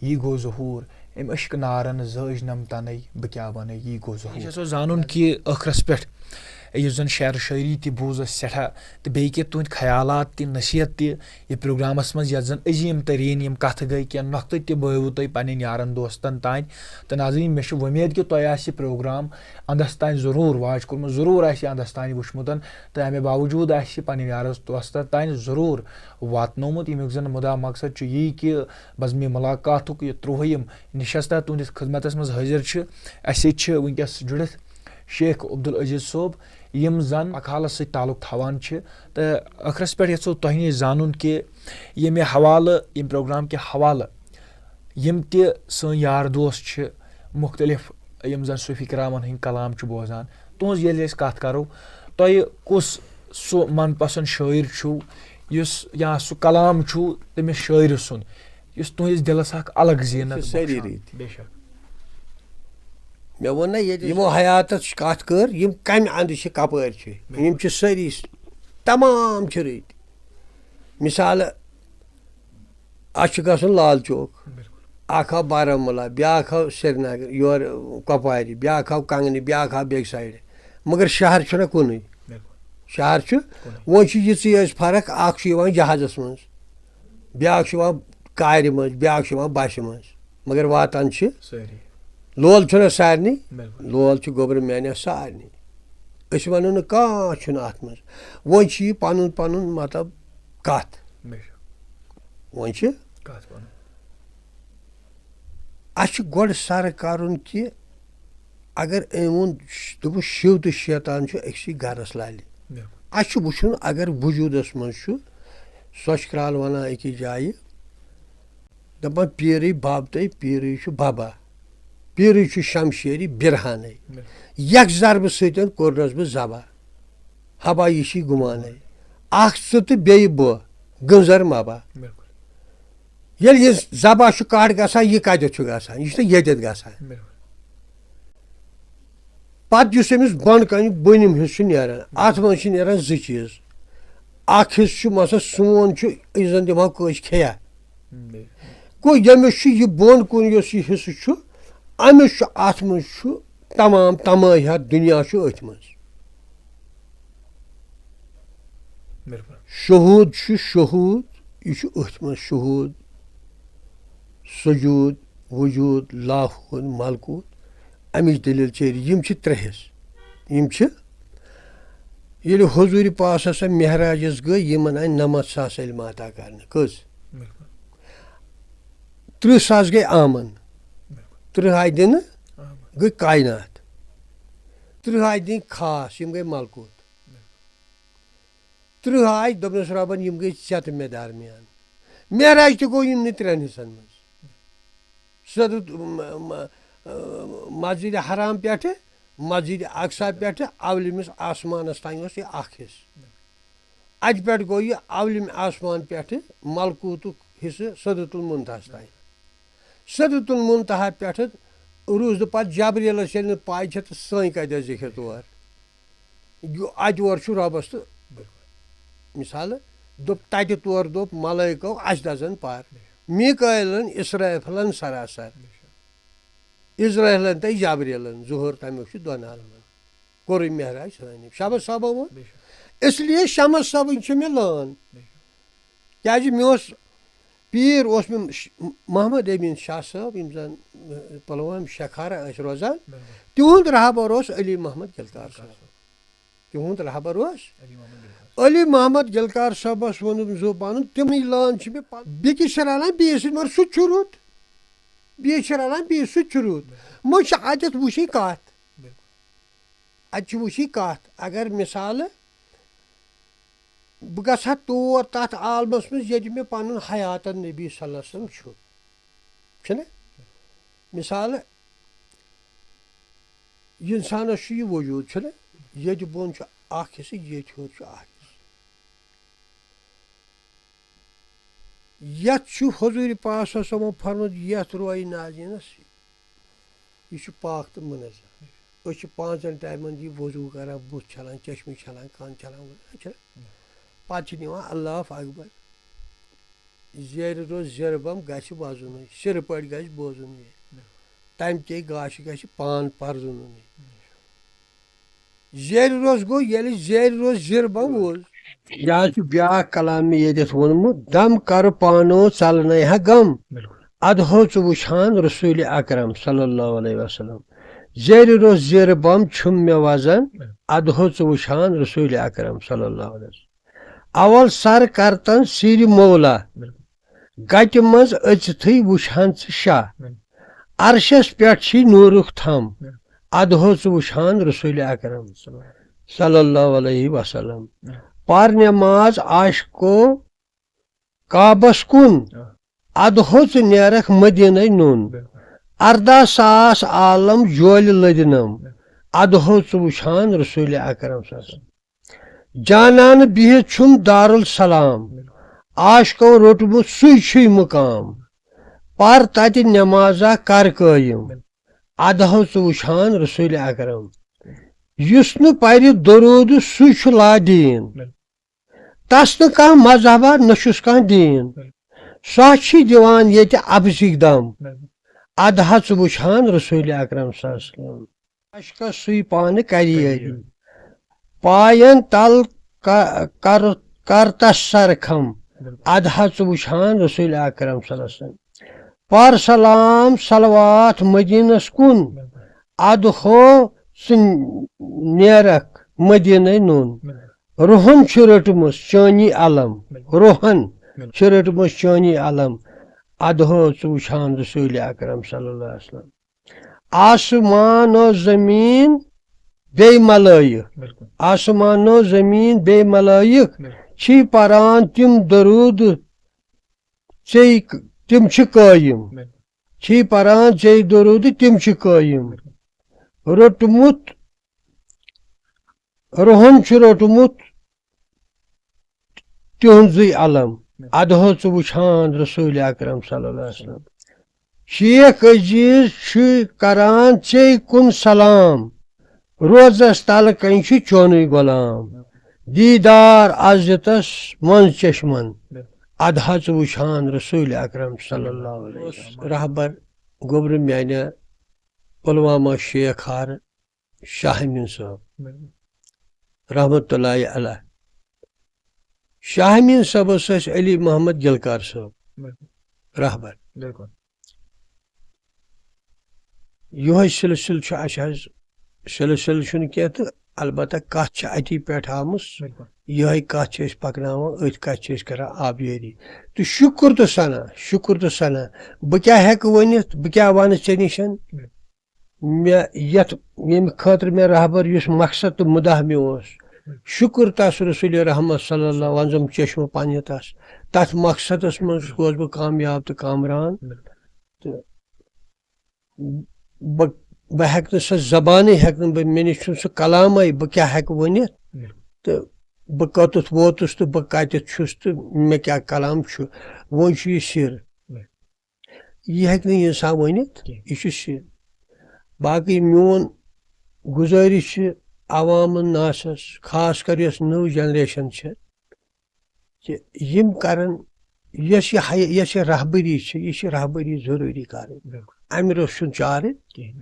یی گوٚو ظہوٗر۔ أمۍ عشقہٕ نارَن زٲج نَم تَنَے، بہٕ کیٛاہ وَنَے، یی گوٚو ظہوٗر۔ یہِ چھِ اَسہِ زانُن کہِ ٲخرَس پٮ۪ٹھ یُس زَن شعر شٲعری تہِ بوٗز اَسہِ سٮ۪ٹھاہ، تہٕ بیٚیہِ کینٛہہ تُہٕنٛدۍ خیالات تہِ، نصیحت تہِ، یہِ پروگرامَس منٛز یَتھ زَن عظیٖم تریٖن یِم کَتھٕ گٔے، کینٛہہ نۄقطہٕ تہِ بٲوِو تۄہہِ پنٕنٮ۪ن یارَن دوستَن تانۍ۔ تہٕ ناظریٖن، مےٚ چھِ وۄمید کہِ تۄہہِ آسہِ یہِ پروگرام اَندَس تانۍ ضروٗر واچ کوٚرمُت، ضروٗر آسہِ یہِ اَندَس تانۍ وٕچھمُت، تہٕ اَمہِ باوجوٗد آسہِ یہِ پنٕنٮ۪ن یارَن دوستَن تانۍ ضروٗر واتنومُت، ییٚمیُک زَن مُدا مقصد چھُ یی کہِ بزمِ مُلاقاتُک یہِ تُرٛوہٲیِم نِشستہ تُہٕنٛدِس خدمتَس منٛز حٲضِر چھِ۔ اَسہِ سۭتۍ چھِ وٕنکیٚس جُڑِتھ شیخ عبدالعزیز صٲب، یِم زَن مقالَس سۭتۍ تعلق تھاوان چھِ۔ تہٕ ٲخرَس پٮ۪ٹھ یَژھو تۄہہِ نِش زانُن کہِ ییٚمہِ حوالہٕ، ییٚمہِ پروگرام کہِ حوالہٕ یِم تہِ سٲنۍ یار دوس چھِ، مُختٔلِف یِم زَن صوٗفی کرامَن ہٕنٛدۍ کلام چھِ بوزان، تُہٕنٛز ییٚلہِ أسۍ کَتھ کَرو، تۄہہِ کُس سُہ من پسنٛد شٲعر چھُو، یُس یا سُہ کلام چھُو تٔمِس شٲعرٕ سُنٛد، یُس تُہٕنٛدِس دِلَس اَکھ الگ زینت چھِ سٲری بخشان؟ رٕتۍ۔ بے شک۔ مےٚ ووٚن نہ ییٚتہِ یِمو حیاتَس کَتھ کٔر، یِم کَمہِ اَندٕ چھِ، کَپٲرۍ چھِ۔ بِلکُل۔ یِم چھِ سٲری س-، تمام چھِ رٕتۍ۔ مِثالہٕ، اَسہِ چھُ گژھُن لال چوک۔ بِلکُل۔ اَکھ آو بارہمولہ، بیٛاکھ آو سرینگر، یورٕ کۄپوارِ، بیٛاکھ آو کَنٛگنہٕ، بیٛاکھ آو بیٚکہِ سایڈٕ۔ مگر شہر چھُنہ کُنُے۔ بِلکُل۔ شہر چھُ، کُنُے۔ وۄنۍ چھِ یِژٕے یٲژ فرق، اَکھ چھُ یِوان جہازَس منٛز، بیٛاکھ چھُ یِوان کارِ منٛز، بیٛاکھ چھُ یِوان بَسہِ منٛز۔ مگر واتان چھِ۔ سٲری۔ لول چھُنہ سارنٕے؟ بِلکُل۔ لول چھُ گوٚبرٕ میانہِ سارنٕے۔ أسۍ وَنو نہٕ کانٛہہ چھُنہٕ اَتھ منٛز۔ وۄنۍ چھِ یہِ پَنُن پَنُن مطلب کَتھ۔ بے شک۔ وۄنۍ چھِ کَتھ وَنو۔ اَسہِ چھُ گۄڈٕ سَرٕ کَرُن کہِ اگر أمۍ ووٚن، دوٚپُن، شِو تہٕ شیطان چھُ أکسٕے گَرَس لَلہِ۔ بِلکُل۔ اَسہِ چھُ وٕچھُن اگر وجوٗدَس منٛز چھُ، سۄ چھِ کرٛال وَنان أکِس جایہِ، دَپان، پیٖرٕے بَب تہٕ پیٖرٕے چھُ بَبا، پیٖرٕے چھُ شمشیرِ برہانے۔ بِلکُل۔ یَکھ ضربہٕ سۭتۍ کوٚرنَس بہٕ ذبح، ہبا یہِ چھی گُمانے۔ اَکھ ژٕ تہٕ بیٚیہِ بہٕ، گٔنزر مَبا۔ بِلکُل۔ ییٚلہِ یہِ ذبح چھُ کَٹ گژھان، یہِ کَتٮ۪تھ چھُ گژھان؟ یہِ چھُ ییٚتٮ۪تھ گژھان۔ بِلکُل۔ پَتہٕ یُس أمِس بۄنہٕ کَنہِ بٔنِم حِصہٕ چھُ نیران، اَتھ منٛز چھِ نیران زٕ چیٖز۔ اَکھ حِصہٕ چھُ، مثلاً، سون چھُ، یہِ زَن دِمہو کٲنٛسہِ کھیٚیا۔ بِلکُل۔ گوٚو، ییٚمِس چھُ یہِ بۄن کُن یُس یہِ حِصہٕ چھُ، أمِس چھُ اَتھ منٛز چھُ تمام تمٲہیات دُنیا چھُ أتھۍ منٛز۔ بِلکُل۔ شہوٗد چھُ شہوٗد، یہِ چھُ أتھۍ منٛز شہوٗد، سجوٗد، وجوٗد، لاہوٗد، ملکوٗت۔ اَمِچ دٔلیٖل چھِ، یِم چھِ ترٛےٚ حِصہٕ۔ یِم چھِ، ییٚلہِ حضوٗرِ پاک صلی اللہ علیہ وسلم معراجَس گٔے، یِمَن آیہِ نَمَتھ ساس علم عطا کرنہٕ۔ کٔژ؟ بِلکُل۔ تٕرٛہ ساس گٔے آمن، تٕرٛہ آیہِ دِنہٕ، آمن۔ گٔے کاینات۔ تٕرٛہ آیہِ دِنۍ خاص، یِم گٔے ملکوٗت۔ تٕرٛہ آیہِ، دوٚپنَس رۄبَن، یِم گٔے ژےٚ تہٕ مےٚ درمیان۔ معراج تہِ گوٚو یِمنٕے ترٛٮ۪ن حِصَن منٛز۔ سیدُت-، م-، م-، مسجد حرام پٮ۪ٹھٕ، مسجد اقصی پٮ۪ٹھٕ، اولمِس آسمانَس تام اوس یہِ اَکھ حِصہٕ۔ اَتہِ پٮ۪ٹھ گوٚو یہِ اولمِ آسمان پٮ۪ٹھٕ ملکوٗتُک حِصہٕ سدرۃ المنتہاہَس تام۔ سدرۃ المنتہا پٮ۪ٹھٕ روٗز نہٕ پَتہٕ جبریلَس ییٚلہِ نہٕ پَے چھےٚ تہٕ سٲنۍ کَتہِ ٲس ذِکِر تور۔ یہِ اَتہِ یور چھُ رۄبَس تہٕ مثالہٕ دوٚپ تَتہِ تور دوٚپ ملٲیکو، اَسہِ دَزَن پَر۔ میٖکٲیلَن، اِسرافیلَن سراسر۔ اِسرافیلَن تہٕ جبریلَن، ظہوٗر تَمیُک چھُ دۄن عالمَن۔ کوٚرُے معراج سٲنۍ۔ شمس صٲبہ ووٚن۔ بے شک۔ اس لیے شمس صٲبٕنۍ چھِ مےٚ لٲن۔ بے شک۔ کیٛازِ مےٚ اوس پیٖر اوس مےٚ ش-، محمد امیٖن شاہ صٲب، یِم زَن، اہ، پُلوامہِ شیخارہ ٲسۍ روزان، بِلکُل۔ تِہُنٛد رہبر اوس علی محمد گلکار صٲب۔ تِہُنٛد رہبر اوس علی محمد گلکار۔ علی محمد گلکار صٲبَس ووٚنُم زُو پَنُن، تِمنٕے لٲن چھِ مےٚ پَتہٕ۔ بیٚکِس چھِ رَلان بیٚیِس سۭتۍ، مگر سُہ تہِ چھُ رُت۔ بیٚیِس چھِ رَلان بیٚیِس سۭتۍ چھُ رُت۔ بِلکُل۔ وۄنۍ چھِ اَتٮ۪تھ وٕچھِنۍ کَتھ۔ بِلکُل۔ اَتہِ چھِ وٕچھِنۍ کَتھ۔ اگر مِثالہٕ بہٕ گژھٕ ہا تور تَتھ عالمَس منٛز ییٚتہِ مےٚ پَنُن حیاتَن نبی صلی اللہ علیہ وسلم چھُ، چھُنہ؟ مِثالہٕ، یہِ اِنسانَس چھُ یہِ وجوٗد، چھُنہ؟ ییٚتہِ بۄن چھُ اَکھ حِصہٕ، ییٚتہِ ہیوٚر چھُ اَکھ حِصہٕ۔ یَتھ چھُ حضوٗرِ پاک صلی اللہ علیہ وسلمَن فرموومُت، یَتھ رویہِ نازنیٖنَس، یہِ چھُ پاک تہٕ مُنزہ۔ أسۍ چھِ پانٛژَن ٹایمَن یہِ وضوٗ کَران، بُتھ چھَلان، چشمہٕ چھَلان، کَن چھَلان، وُزوٗ چھَلان۔ پَتہٕ چھِ نِوان اللہ اکبر۔ زیرِ روٚس زِرٕ بَم گژھِ وَزُن، سِرٕ پٲٹھۍ گژھِ بوزُن یہِ۔ تَمہِ تے گاشہِ گژھِ پان پَرزُن۔ زیرِ روٚس گوٚو، ییٚلہِ زیرِ روٚس زِرٕ بَم ووز۔ یہِ حظ چھُ بیٛاکھ کلام مےٚ ییٚتٮ۪تھ ووٚنمُت، دم کرٕ پانو ژلنے ہا غم۔ بِلکُل۔ ادہو ژٕ وٕچھان رسول اکرم صلی اللہ علیہ وسلم۔ زیرِ روٚس زیرِ بم چھُم مےٚ وزن، ادہو ژٕ وٕچھان رسول اکرم صلی اللہ علیہ وسلم۔ اول سر کرتن سِرِ مولا، بِلکُل۔ گتہِ منٛز أژتھٕے وٕچھان ژٕ شاہ۔ بِلکُل۔ عرشس پٮ۪ٹھ چھی نوٗرُک تھم، بِلکُل۔ ادہو ژٕ وٕچھان رسول اکرم صلی اللہ علیہ وسلم۔ بِلکُل۔ پر نماز عاشقو کعبس کُن، آ۔ ادہو ژٕ نیرکھ مدینے نوٚن۔ بِلکُل۔ ارداہ ساس عالم جولہِ لٔدنم، بِلکُل۔ ادہو ژٕ وٕچھان رسول اکرم صلی اللہ علیہ وسلم۔ جانان بِہِتھ چھُم دارالسلام، بِلکُل۔ عاشقو روٚٹمُت سُے چھُے مُقام۔ پر تتہِ نمازا کر قٲیِم، بِلکُل۔ ادہو ژٕ وٕچھان رسول اکرم۔ یُس نہٕ پرِ درود سُے چھُ لادین۔ بِلکُل۔ تس نہٕ کانٛہہ مذہبا، نہ چھُس کانٛہہ دیٖن۔ بِلکُل۔ سۄ چھِ دِوان ییٚتہِ اَپزِکۍ دم۔ بِلکُل۔ ادہا ژٕ وٕچھان رسول اکرم صلی اللہ علیہ وسلم۔ عشقس سُے پانہٕ کریٲری۔ کریٲری۔ پاین تل ک-، کر-، کرتس سرکھم۔ بِلکُل۔ ادہا ژٕ وٕچھان رسول اکرم صلی اللہ علیہ وسلم۔ پر سلام صلوات مدینس کُن۔ بِلکُل۔ ادہو ژٕ نیرکھ مدینے نوٚن۔ بِلکُل۔ روحن چھُ رٔٹمٕژ چٲنی علم، بِلکُل۔ روحن بِلکُل۔ چھُ رٔٹمٕژ چٲنی علم، ادہو ژٕ وٕچھان رسول اکرم صلی اللہ علیہ وسلم۔ آسمان و زمین بیٚیہِ ملٲیِکھ، بِلکُل۔ آسمان و زمین بیٚیہِ ملٲیِکھ، بِلکُل۔ چھی پران تِم درود ژے، تِم چھِ قٲیِم، بِلکُل۔ چھی پران ژے درود تِم چھِ قٲیِم۔ بِلکُل۔ روٚٹمُت روحن چھُ روٚٹمُت تِہُنٛدُے علم، ادہو ژٕ وٕچھان رسول اکرم صلی اللہ علیہ وسلم۔ شیخ عزیز چھُ کران ژے کُن سلام، روزس تلہٕ کنۍ چھُ چونُے غلام۔ دیدار عزتس منٛز چشمن، ادہا ژٕ وٕچھان رسول اکرم صلی اللہ علیہ وسلم۔ رہبر گوٚبرٕ میانہِ پلوامہ شیخ ہارٕ شاہ امین صٲب، بِلکُل۔ رحمتہ اللہ علیہ۔ شاہ امین صٲبس ٲسۍ علی محمد گلکار صٲب، بِلکُل۔ رہبر۔ بِلکُل۔ یِہوٚے سلسلہٕ چھُ اَسہِ حظ، سلسلہٕ چھُنہٕ کینٛہہ تہٕ البتہ کَتھ چھِ اَتی پٮ۪ٹھ آمٕژ۔ بِلکُل۔ یِہوٚے کَتھ چھِ أسۍ پَکناوان، أتھۍ کَتھِ چھِ أسۍ کَران آبیٲری۔ تہٕ شُکُر تہٕ ثنا، شُکُر تہٕ ثنا۔ بہٕ کیٛاہ ہٮ۪کہٕ ؤنِتھ، بہٕ کیٛاہ وَنہٕ ژےٚ نِش؟ بِلکُل۔ مےٚ یَتھ، ییٚمہِ خٲطرٕ مےٚ رہبر یُس مقصد تہٕ مُدعا مےٚ اوس، شُکُر تَس رسول رحمت صلی اللہ، وَنزم چشمہٕ پنٛنہِ تَس، تَتھ مقصدَس منٛز گوس بہٕ کامیاب تہٕ کامران۔ تہٕ بہٕ، بہٕ ہٮ۪کہٕ نہٕ سۄ زبانٕے ہٮ۪کہٕ نہٕ بہٕ، مےٚ نِش چھُنہٕ سُہ کلامٕے، بہٕ کیٛاہ ہٮ۪کہٕ ؤنِتھ؟ تہٕ بہٕ کوٚتَتھ ووتُس تہٕ بہٕ کَتٮ۪تھ چھُس تہٕ مےٚ کیٛاہ کلام چھُ، وۄنۍ چھُ یہِ سِر۔ یہِ ہیٚکہِ نہٕ اِنسان ؤنِتھ، کینٛہہ۔ یہِ چھُ سِر۔ باقٕے میون گُزٲرِش چھِ عوام الناسَس، خاص کر یۄس نٔو generation چھِ، کہِ یِم کَرَن، یۄس یہِ حی-، یۄس یہِ رہبٔری چھِ، یہِ چھِ رہبٔری ضروٗری کَرٕنۍ۔ بِلکُل۔ اَمہِ روٚس چھُنہٕ چارٕ۔ کِہیٖنۍ۔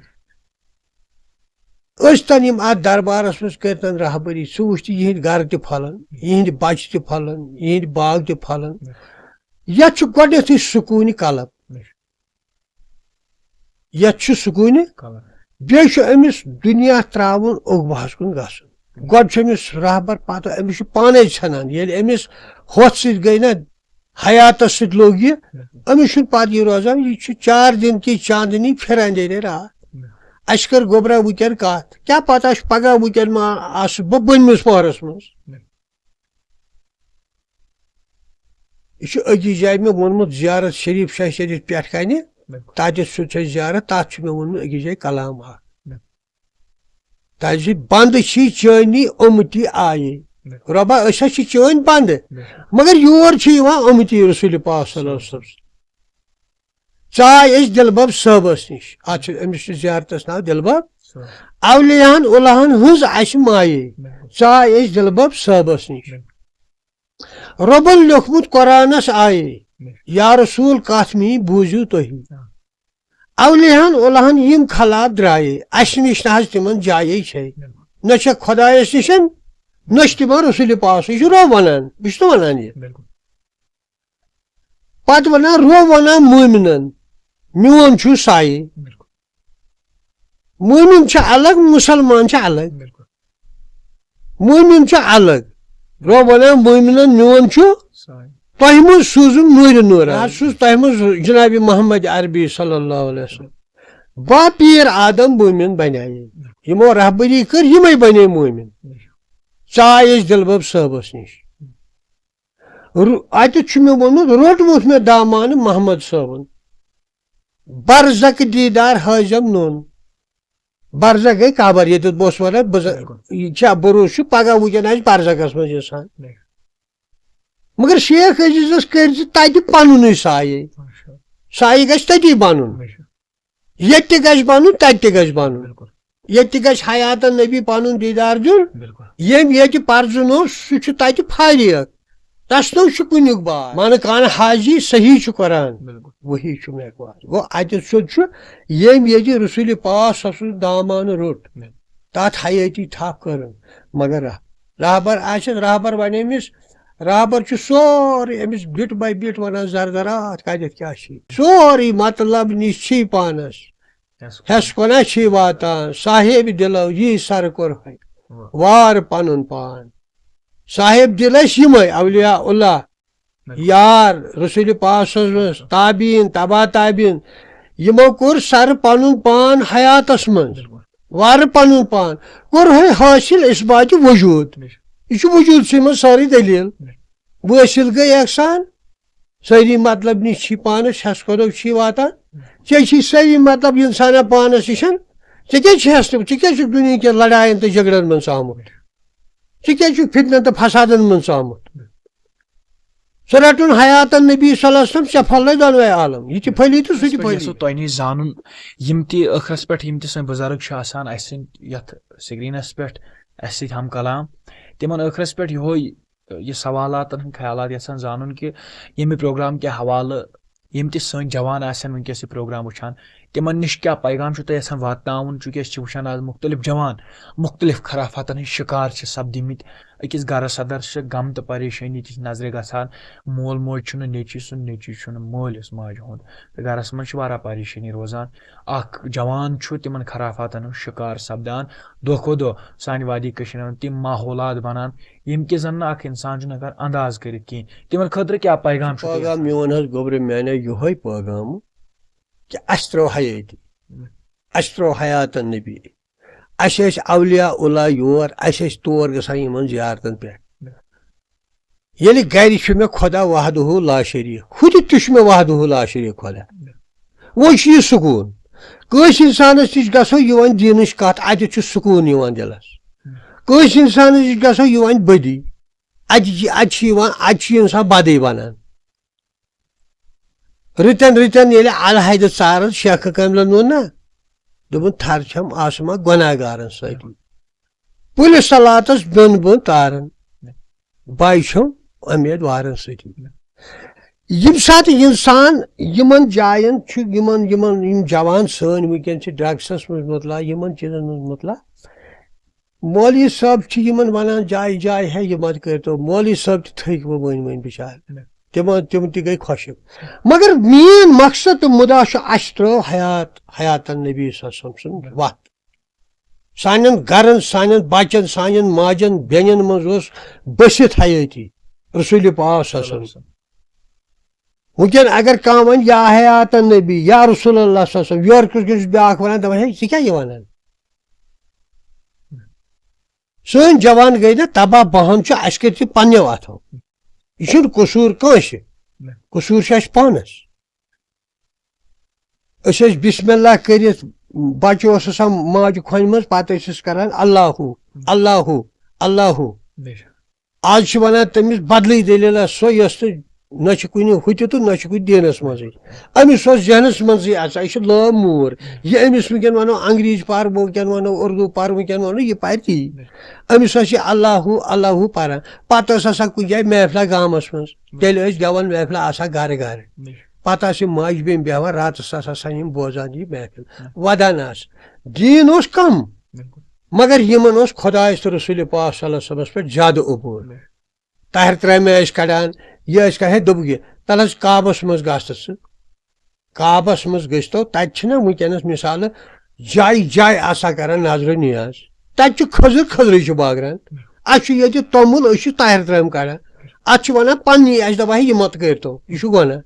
ٲسۍ تَن یِم اَتھ دربارَس منٛز کٔرۍ تَن رہبٔری، ژٕ وٕچھ تہٕ یِہِنٛدۍ گَرٕ تہِ پھۄلَن، یِہِنٛدۍ بَچہِ تہِ پھۄلَن، یِہِنٛدۍ باغ تہِ پھۄلَن۔ یَتھ چھُ گۄڈٕنیٚتھٕے سکوٗنہِ قلب۔ یَتھ چھُ سکوٗنہِ۔ قلب۔ بیٚیہِ چھُ أمِس دُنیا ترٛاوُن عقبہَس کُن گژھُن۔ گۄڈٕ چھُ أمِس رہبر پَتہٕ، أمِس چھُ پانَے ژھٮ۪نان۔ ییٚلہِ أمِس ہۄتھ سۭتۍ گٔے نہ، حیاتَس سۭتۍ لوٚگ یہِ، أمِس چھُنہٕ پَتہٕ یہِ روزان، یہِ چھُ چار دِن کی چاندنی پھِران دے رے راتھ۔ اَسہِ کٔر گوٚبرا وٕنکٮ۪ن کَتھ، کیٛاہ پَتہ چھُ پَگاہ وٕنکٮ۪ن ما آسہٕ بہٕ بٔنمِس پوہرَس منٛز۔ یہِ چھُ أکِس جایہِ مےٚ ووٚنمُت زیارت شریف شاہ شریف پٮ۪ٹھ کَنہِ، بِلکُل۔ تَتٮ۪تھ سُہ چھےٚ زیارت، تَتھ چھُ مےٚ ووٚنمُت أکِس جایہِ کلام اَکھ۔ بِلکُل۔ تَتہِ چھِ بنٛد چھی چٲنی اُمتی آیے، بِلکُل۔ رۄبا، أسۍ حظ چھِ چٲنۍ بنٛدٕ۔ بِلکُل۔ مگر یور چھِ یِوان اُمتی رسول پاک صلی اللہ علیہ وسلم۔ ژاے أسۍ دِلبب صٲبس نِش۔ اتھ چھُ، أمِس چھُ زیارتس ناو دِلبب۔ صٲب۔ اولیاہن اُلہن ہٕنٛز اسہِ مایے۔ بِلکُل۔ ژاے أسۍ دِلبب صٲبس نِش۔ بِلکُل۔ رۄبن لیوٚکھمُت قرآنس آیے۔ بِلکُل۔ یا رسول کتھ میٛٲنۍ بوٗزِو تُہی۔ آ۔ اولیاہن اُلہن یِم خلاب درٛایے، اسہِ نِش نہ حظ تِمن جایے چھے۔ بِلکُل۔ نہ چھکھ خۄدایس نِش، نہ چھِ تِمن رسول پاکس نِش۔ یہِ چھُ رۄب ونان، بہٕ چھُس نہٕ ونان یہِ۔ بِلکُل۔ پتہٕ ونان، رۄب ونان مومنن، میون چھُ سایہِ۔ بِلکُل۔ مومن چھُ الگ، مسلمان چھُ الگ۔ بِلکُل۔ مومن چھُ الگ۔ رۄب ونان مومنن، میون چھُ سایہِ۔ تۄہہِ منٛز سوٗزُم نوٗرِ نوٗر۔ بہٕ حظ چھُس تۄہہِ منٛز جناب محمد عربی صلی اللہ علیہ وسلم۔ با پیر آدم مومن بنیایے۔ یِمو رہبری کٔر، یِمے بنے مومن۔ ژاے أسۍ دِلبب صٲبس نِش۔ رو-، اتہِ چھُ مےٚ ووٚنمُت، روٚٹمُت مےٚ دامانہٕ محمد صٲبُن۔ برزخ دیٖدار حٲزم نوٚن۔ برزخ گٔے قبر، ییٚتٮ۪تھ بہٕ اوسُس ونان، بہٕ ز-، بِلکُل۔ یہِ چھا بروسہٕ چھُ پگاہ وٕنکٮ۪ن آسہِ برزخس منٛز انسان۔ بِلکُل۔ مگر شیخ عزیزس کٔرۍ زِ تتہِ پنُنُے سایہِ۔ ماشاء اللہ۔ سایہِ گژھِ تٔتی بنُن۔ ماشاء اللہ۔ ییٚتہِ تہِ گژھِ بنُن، تتہِ تہِ گژھِ بنُن۔ بِلکُل۔ ییٚتہِ تہِ گژھِ حیاتن نبی پنُن دیٖدار دیُن۔ بِلکُل۔ ییٚمۍ ییٚتہِ پرزٕنوو، سُہ چھُ تتہِ فاریغ۔ تس نو چھُ کُنیُک بار۔ من کان حاضی صحیح چھُ قرآن۔ بِلکُل۔ وہی چھُ مےٚ قرآن۔ گوٚو اتہِ سیوٚد چھُ، ییٚمۍ ییٚتہِ رسول پاک صلی اللہ علیہ وسلم دامانہٕ روٚٹ۔ بِلکُل۔ تتھ حیٲتی تھپھ کٔرٕن۔ مگر رہ-، رہبر آسٮ۪س، رہبر ونہِ أمِس، رہبر چھُ سورُے أمِس bit by bit ونان، زر زر اتھ کتٮ۪تھ کیٛاہ چھُے۔ سورُے مطلب نِش چھُے پانس۔ ہٮ۪س کُن۔ ہٮ۪س کُنہ چھُے واتان، صاحب دِلو یی سر کوٚر ہے۔ واہ۔ وار پنُن پان۔ صاحب دِل ٲسۍ یِمے اولیاء اللہ، بِلکُل۔ یار رسول پاک صلی اللہ علیہ وسلم، تابعین، تبع تابعین، یِمو کوٚر سر پنُن پان حیاتس منٛز۔ بِلکُل۔ وارٕ پنُن پان کوٚر ہے حٲصِل اثباتِ وجود۔ بِلکُل۔ یہِ چھُ وجودسٕے منٛز سٲرٕے دٔلیٖل۔ بِلکُل۔ وٲصِل گٔے احسان، سٲری مطلب نِش چھی پانس ہٮ۪س کھۄتو چھی واتان۔ ژےٚ چھی سٲری مطلب اِنسانہ پانس نِش۔ ژےٚ کیٛازِ چھِ ہٮ۪س نہٕ، ژٕ کیٛازِ چھُکھ دُنیہکٮ۪ن لڑاین تہٕ جھگڑن منٛز ژامُت؟ ژٕ کیٛازِ چھُکھ فتنن تہٕ فسادن منٛز ژامُت؟ ژٕ رٹُن حیاتن نبی صلی اللہ علیہ وسلم، ژےٚ پھۄلے دۄنوے عالم، یہِ تہِ پھٔلی تہٕ سُہ تہِ پھٔلی۔ یژھو تۄہہِ نِش زانُن، یِم تہِ ٲخرس پٮ۪ٹھ یِم تہِ سٲنۍ بُزرگ چھِ آسان اسہِ سٕنٛدۍ یتھ screenس پٮ۪ٹھ اسہِ سۭتۍ ہم کلام، تِمن ٲخرس پٮ۪ٹھ یِہوے، یہِ سوالاتن ہٕنٛدۍ خیالات یژھان زانُن کہِ ییٚمہِ پروگرام کہِ حوالہٕ یِم تہِ سٲنۍ جوان آسن وٕنکیٚس یہِ پروگرام وٕچھان، تِمن نِش کیٛاہ پیغام چھُ تۄہہِ یژھان واتناوُن؟ چونکہ أسۍ چھِ وٕچھان آز مُختٔلِف جوان مُختٔلِف خرافاتن ہٕنٛدۍ شِکار چھِ سپدِمٕتۍ۔ أکِس گرس اندر چھِ غم تہٕ پریشٲنی تہِ چھِ نظرِ گژھان۔ مول موج چھُنہٕ نیٚچوِس سُنٛد، نیٚچوِس چھُنہٕ مٲلِس ماجہِ ہُنٛد۔ تہٕ گرس منٛز چھِ واریاہ پریشٲنی روزان۔ اکھ جوان چھُ تِمن خرافاتن ہُنٛد شِکار سپدان۔ دۄہ کھۄتہٕ دۄہ سانہِ وادی کٔشیٖرِ منٛز تِم ماحولات بنان، ییٚمہِ کہِ زن نہٕ اکھ انسان چھُنہٕ ہٮ۪کان انداز کٔرِتھ کینٛہہ۔ تِمن خٲطرٕ کیٛاہ پیغام چھُ تۄہہِ پیغام آسان؟ میون حظ گوٚبرِ میانیو یِہوٚے پیغام کہِ اَسہِ ترٛٲو حیٲتی۔ اَسہِ ترٛٲو حیاتن نبی۔ اَسہِ ٲسۍ اولیاء اللہ یور، اَسہِ ٲسۍ تور گژھان یِمن زیارتن پٮ۪ٹھ۔ ییٚلہِ گرِ چھُ مےٚ خۄدا وحدہ لا شریٖک، ہُتہِ تہِ چھُ مےٚ وحدہ لا شریٖک خۄدا۔ وۄنۍ چھُ یہِ سکوٗن۔ کٲنٛسہِ اِنسانَس نِش گژھو، یہِ وَنہِ دیٖنٕچ کَتھ، اَتہِ چھُ سکوٗن یِوان دِلَس۔ کٲنٛسہِ اِنسانَس نِش گژھو، یہِ وَنہِ بدی۔ اَتہِ چھِ، اَتہِ چھِ یِوان، اَتہِ چھُ اِنسان بدٕے وَنان۔ رٕتٮ۪ن رٕتٮ۪ن ییٚلہِ الحیدٕ ژارَن شیخہٕ کاملَن ووٚن نا، دوٚپُن، تھَر چھَم آسہٕ ما گۄناہ گارَن سۭتی۔ پُلہِ صلاتَس بیوٚن بیوٚن تارَن۔ بَے چھَم اُمید وارَن سۭتی۔ ییٚمہِ ساتہٕ اِنسان یِمَن جایَن چھُ، یِمَن، یِمَن، یِم جوان سٲنۍ وٕنکٮ۪ن چھِ ڈرٛگسَس منٛز مُبتلا، یِمَن چیٖزَن منٛز مُبتلا، مولوی صٲب چھِ یِمَن وَنان جایہِ جایہِ، ہے، یہِ مَت کٔرۍتو۔ مولوی صٲب تہِ تھٔکۍ وۄنۍ ؤنۍ ؤنۍ بِچارٕ۔ تِمَن، تِم تہِ گٔے خۄشِک۔ مگر میٛٲنۍ مقصد تہٕ مُدا چھُ، اَسہِ ترٛٲو حیات، حیاتَن نبی صلی اللہ علیہ وسلم سُنٛد وَتھ۔ سانٮ۪ن گَرَن، سانٮ۪ن بَچَن، سانٮ۪ن ماجَن، بیٚنٮ۪ن منٛز اوس بٔسِتھ حیٲتی رسول پاک صلی اللہ علیہ وسلم۔ وٕنکٮ۪ن اگر کانٛہہ وَنہِ یا حیات النبی، یا رسول اللہ صلی اللہ علیہ وسلم، یورٕ کِس کِس چھُس بیٛاکھ وَنان، دَپان، ہے، ژٕ کیٛاہ یہِ وَنان؟ سٲنۍ جوان گٔے نہ تباہ، بہان چھُ، اَسہِ کٔرۍ تِم پنٛنیو اَتھو۔ یہِ چھُنہٕ قصوٗر کٲنٛسہِ، قصوٗر چھُ اَسہِ پانَس۔ أسۍ ٲسۍ بسم اللہ کٔرِتھ، بَچہٕ اوس آسان ماجہِ کھۄنہِ منٛز، پَتہٕ ٲسۍ أسۍ کَران اللہ ہو، اللہ ہو، اللہ ہو۔ بے شک۔ آز چھِ وَنان تٔمِس بدلٕے دٔلیٖلہ، سۄ یۄس نہٕ، نہ چھِ کُنہِ ہُتہِ تہٕ نہ چھِ کُنہِ دیٖنَس منٛزٕے۔ أمِس اوس ذہنَس منٛزٕے اَژان، یہِ چھِ لٲب موٗر۔ یہِ أمِس وٕنکٮ۪ن وَنو انگریٖزۍ پَر، وٕنکٮ۪ن وَنو اُردو پَر، وٕنکٮ۪ن وَنو یہِ پَرِ تی۔ أمِس ٲس یہِ اللہ ہو، اللہ ہو پَران۔ پَتہٕ ٲس آسان کُنہِ جایہِ محفلہ گامَس منٛز، تیٚلہِ ٲسۍ گٮ۪وَن محفلہ آسان گَرٕ گَرٕ۔ پَتہٕ آسہٕ یِم ماجہِ بیٚنہِ بیٚہوان، راتَس آسہٕ آسان یِم بوزان یہِ محفل، وَدان آسہٕ۔ دیٖن اوس کَم، مگر یِمَن اوس خۄدایَس تہٕ رسوٗلِ پاک صلی اللہ علیہ وسلمَس پٮ۪ٹھ زیادٕ عبوٗر۔ طاہر ترامہِ ٲسۍ کڑان، یہِ ٲسۍ کڑان، ہے، دوٚپُکھ یہِ، تَلہٕ حظ کعبَس منٛز گژھ تہٕ ژٕ۔ کعبَس منٛز گٔژھۍ تو، تَتہِ چھِنہ وٕنکیٚنَس مِثالہٕ جایہِ جایہِ آسان کران نظرِ نیاز۔ تَتہِ چھُ کھٔزٕر، کھٔزرٕے چھُ بٲگران۔ اَسہِ چھُ ییٚتہِ توٚمُل، أسۍ چھِ طاہر ترامہِ کڑان۔ اَتھ چھِ وَنان پننی، اَسہِ دَپان، ہے، یہِ مہ تہٕ کٔرۍ تو، یہِ چھُ گۄناہ۔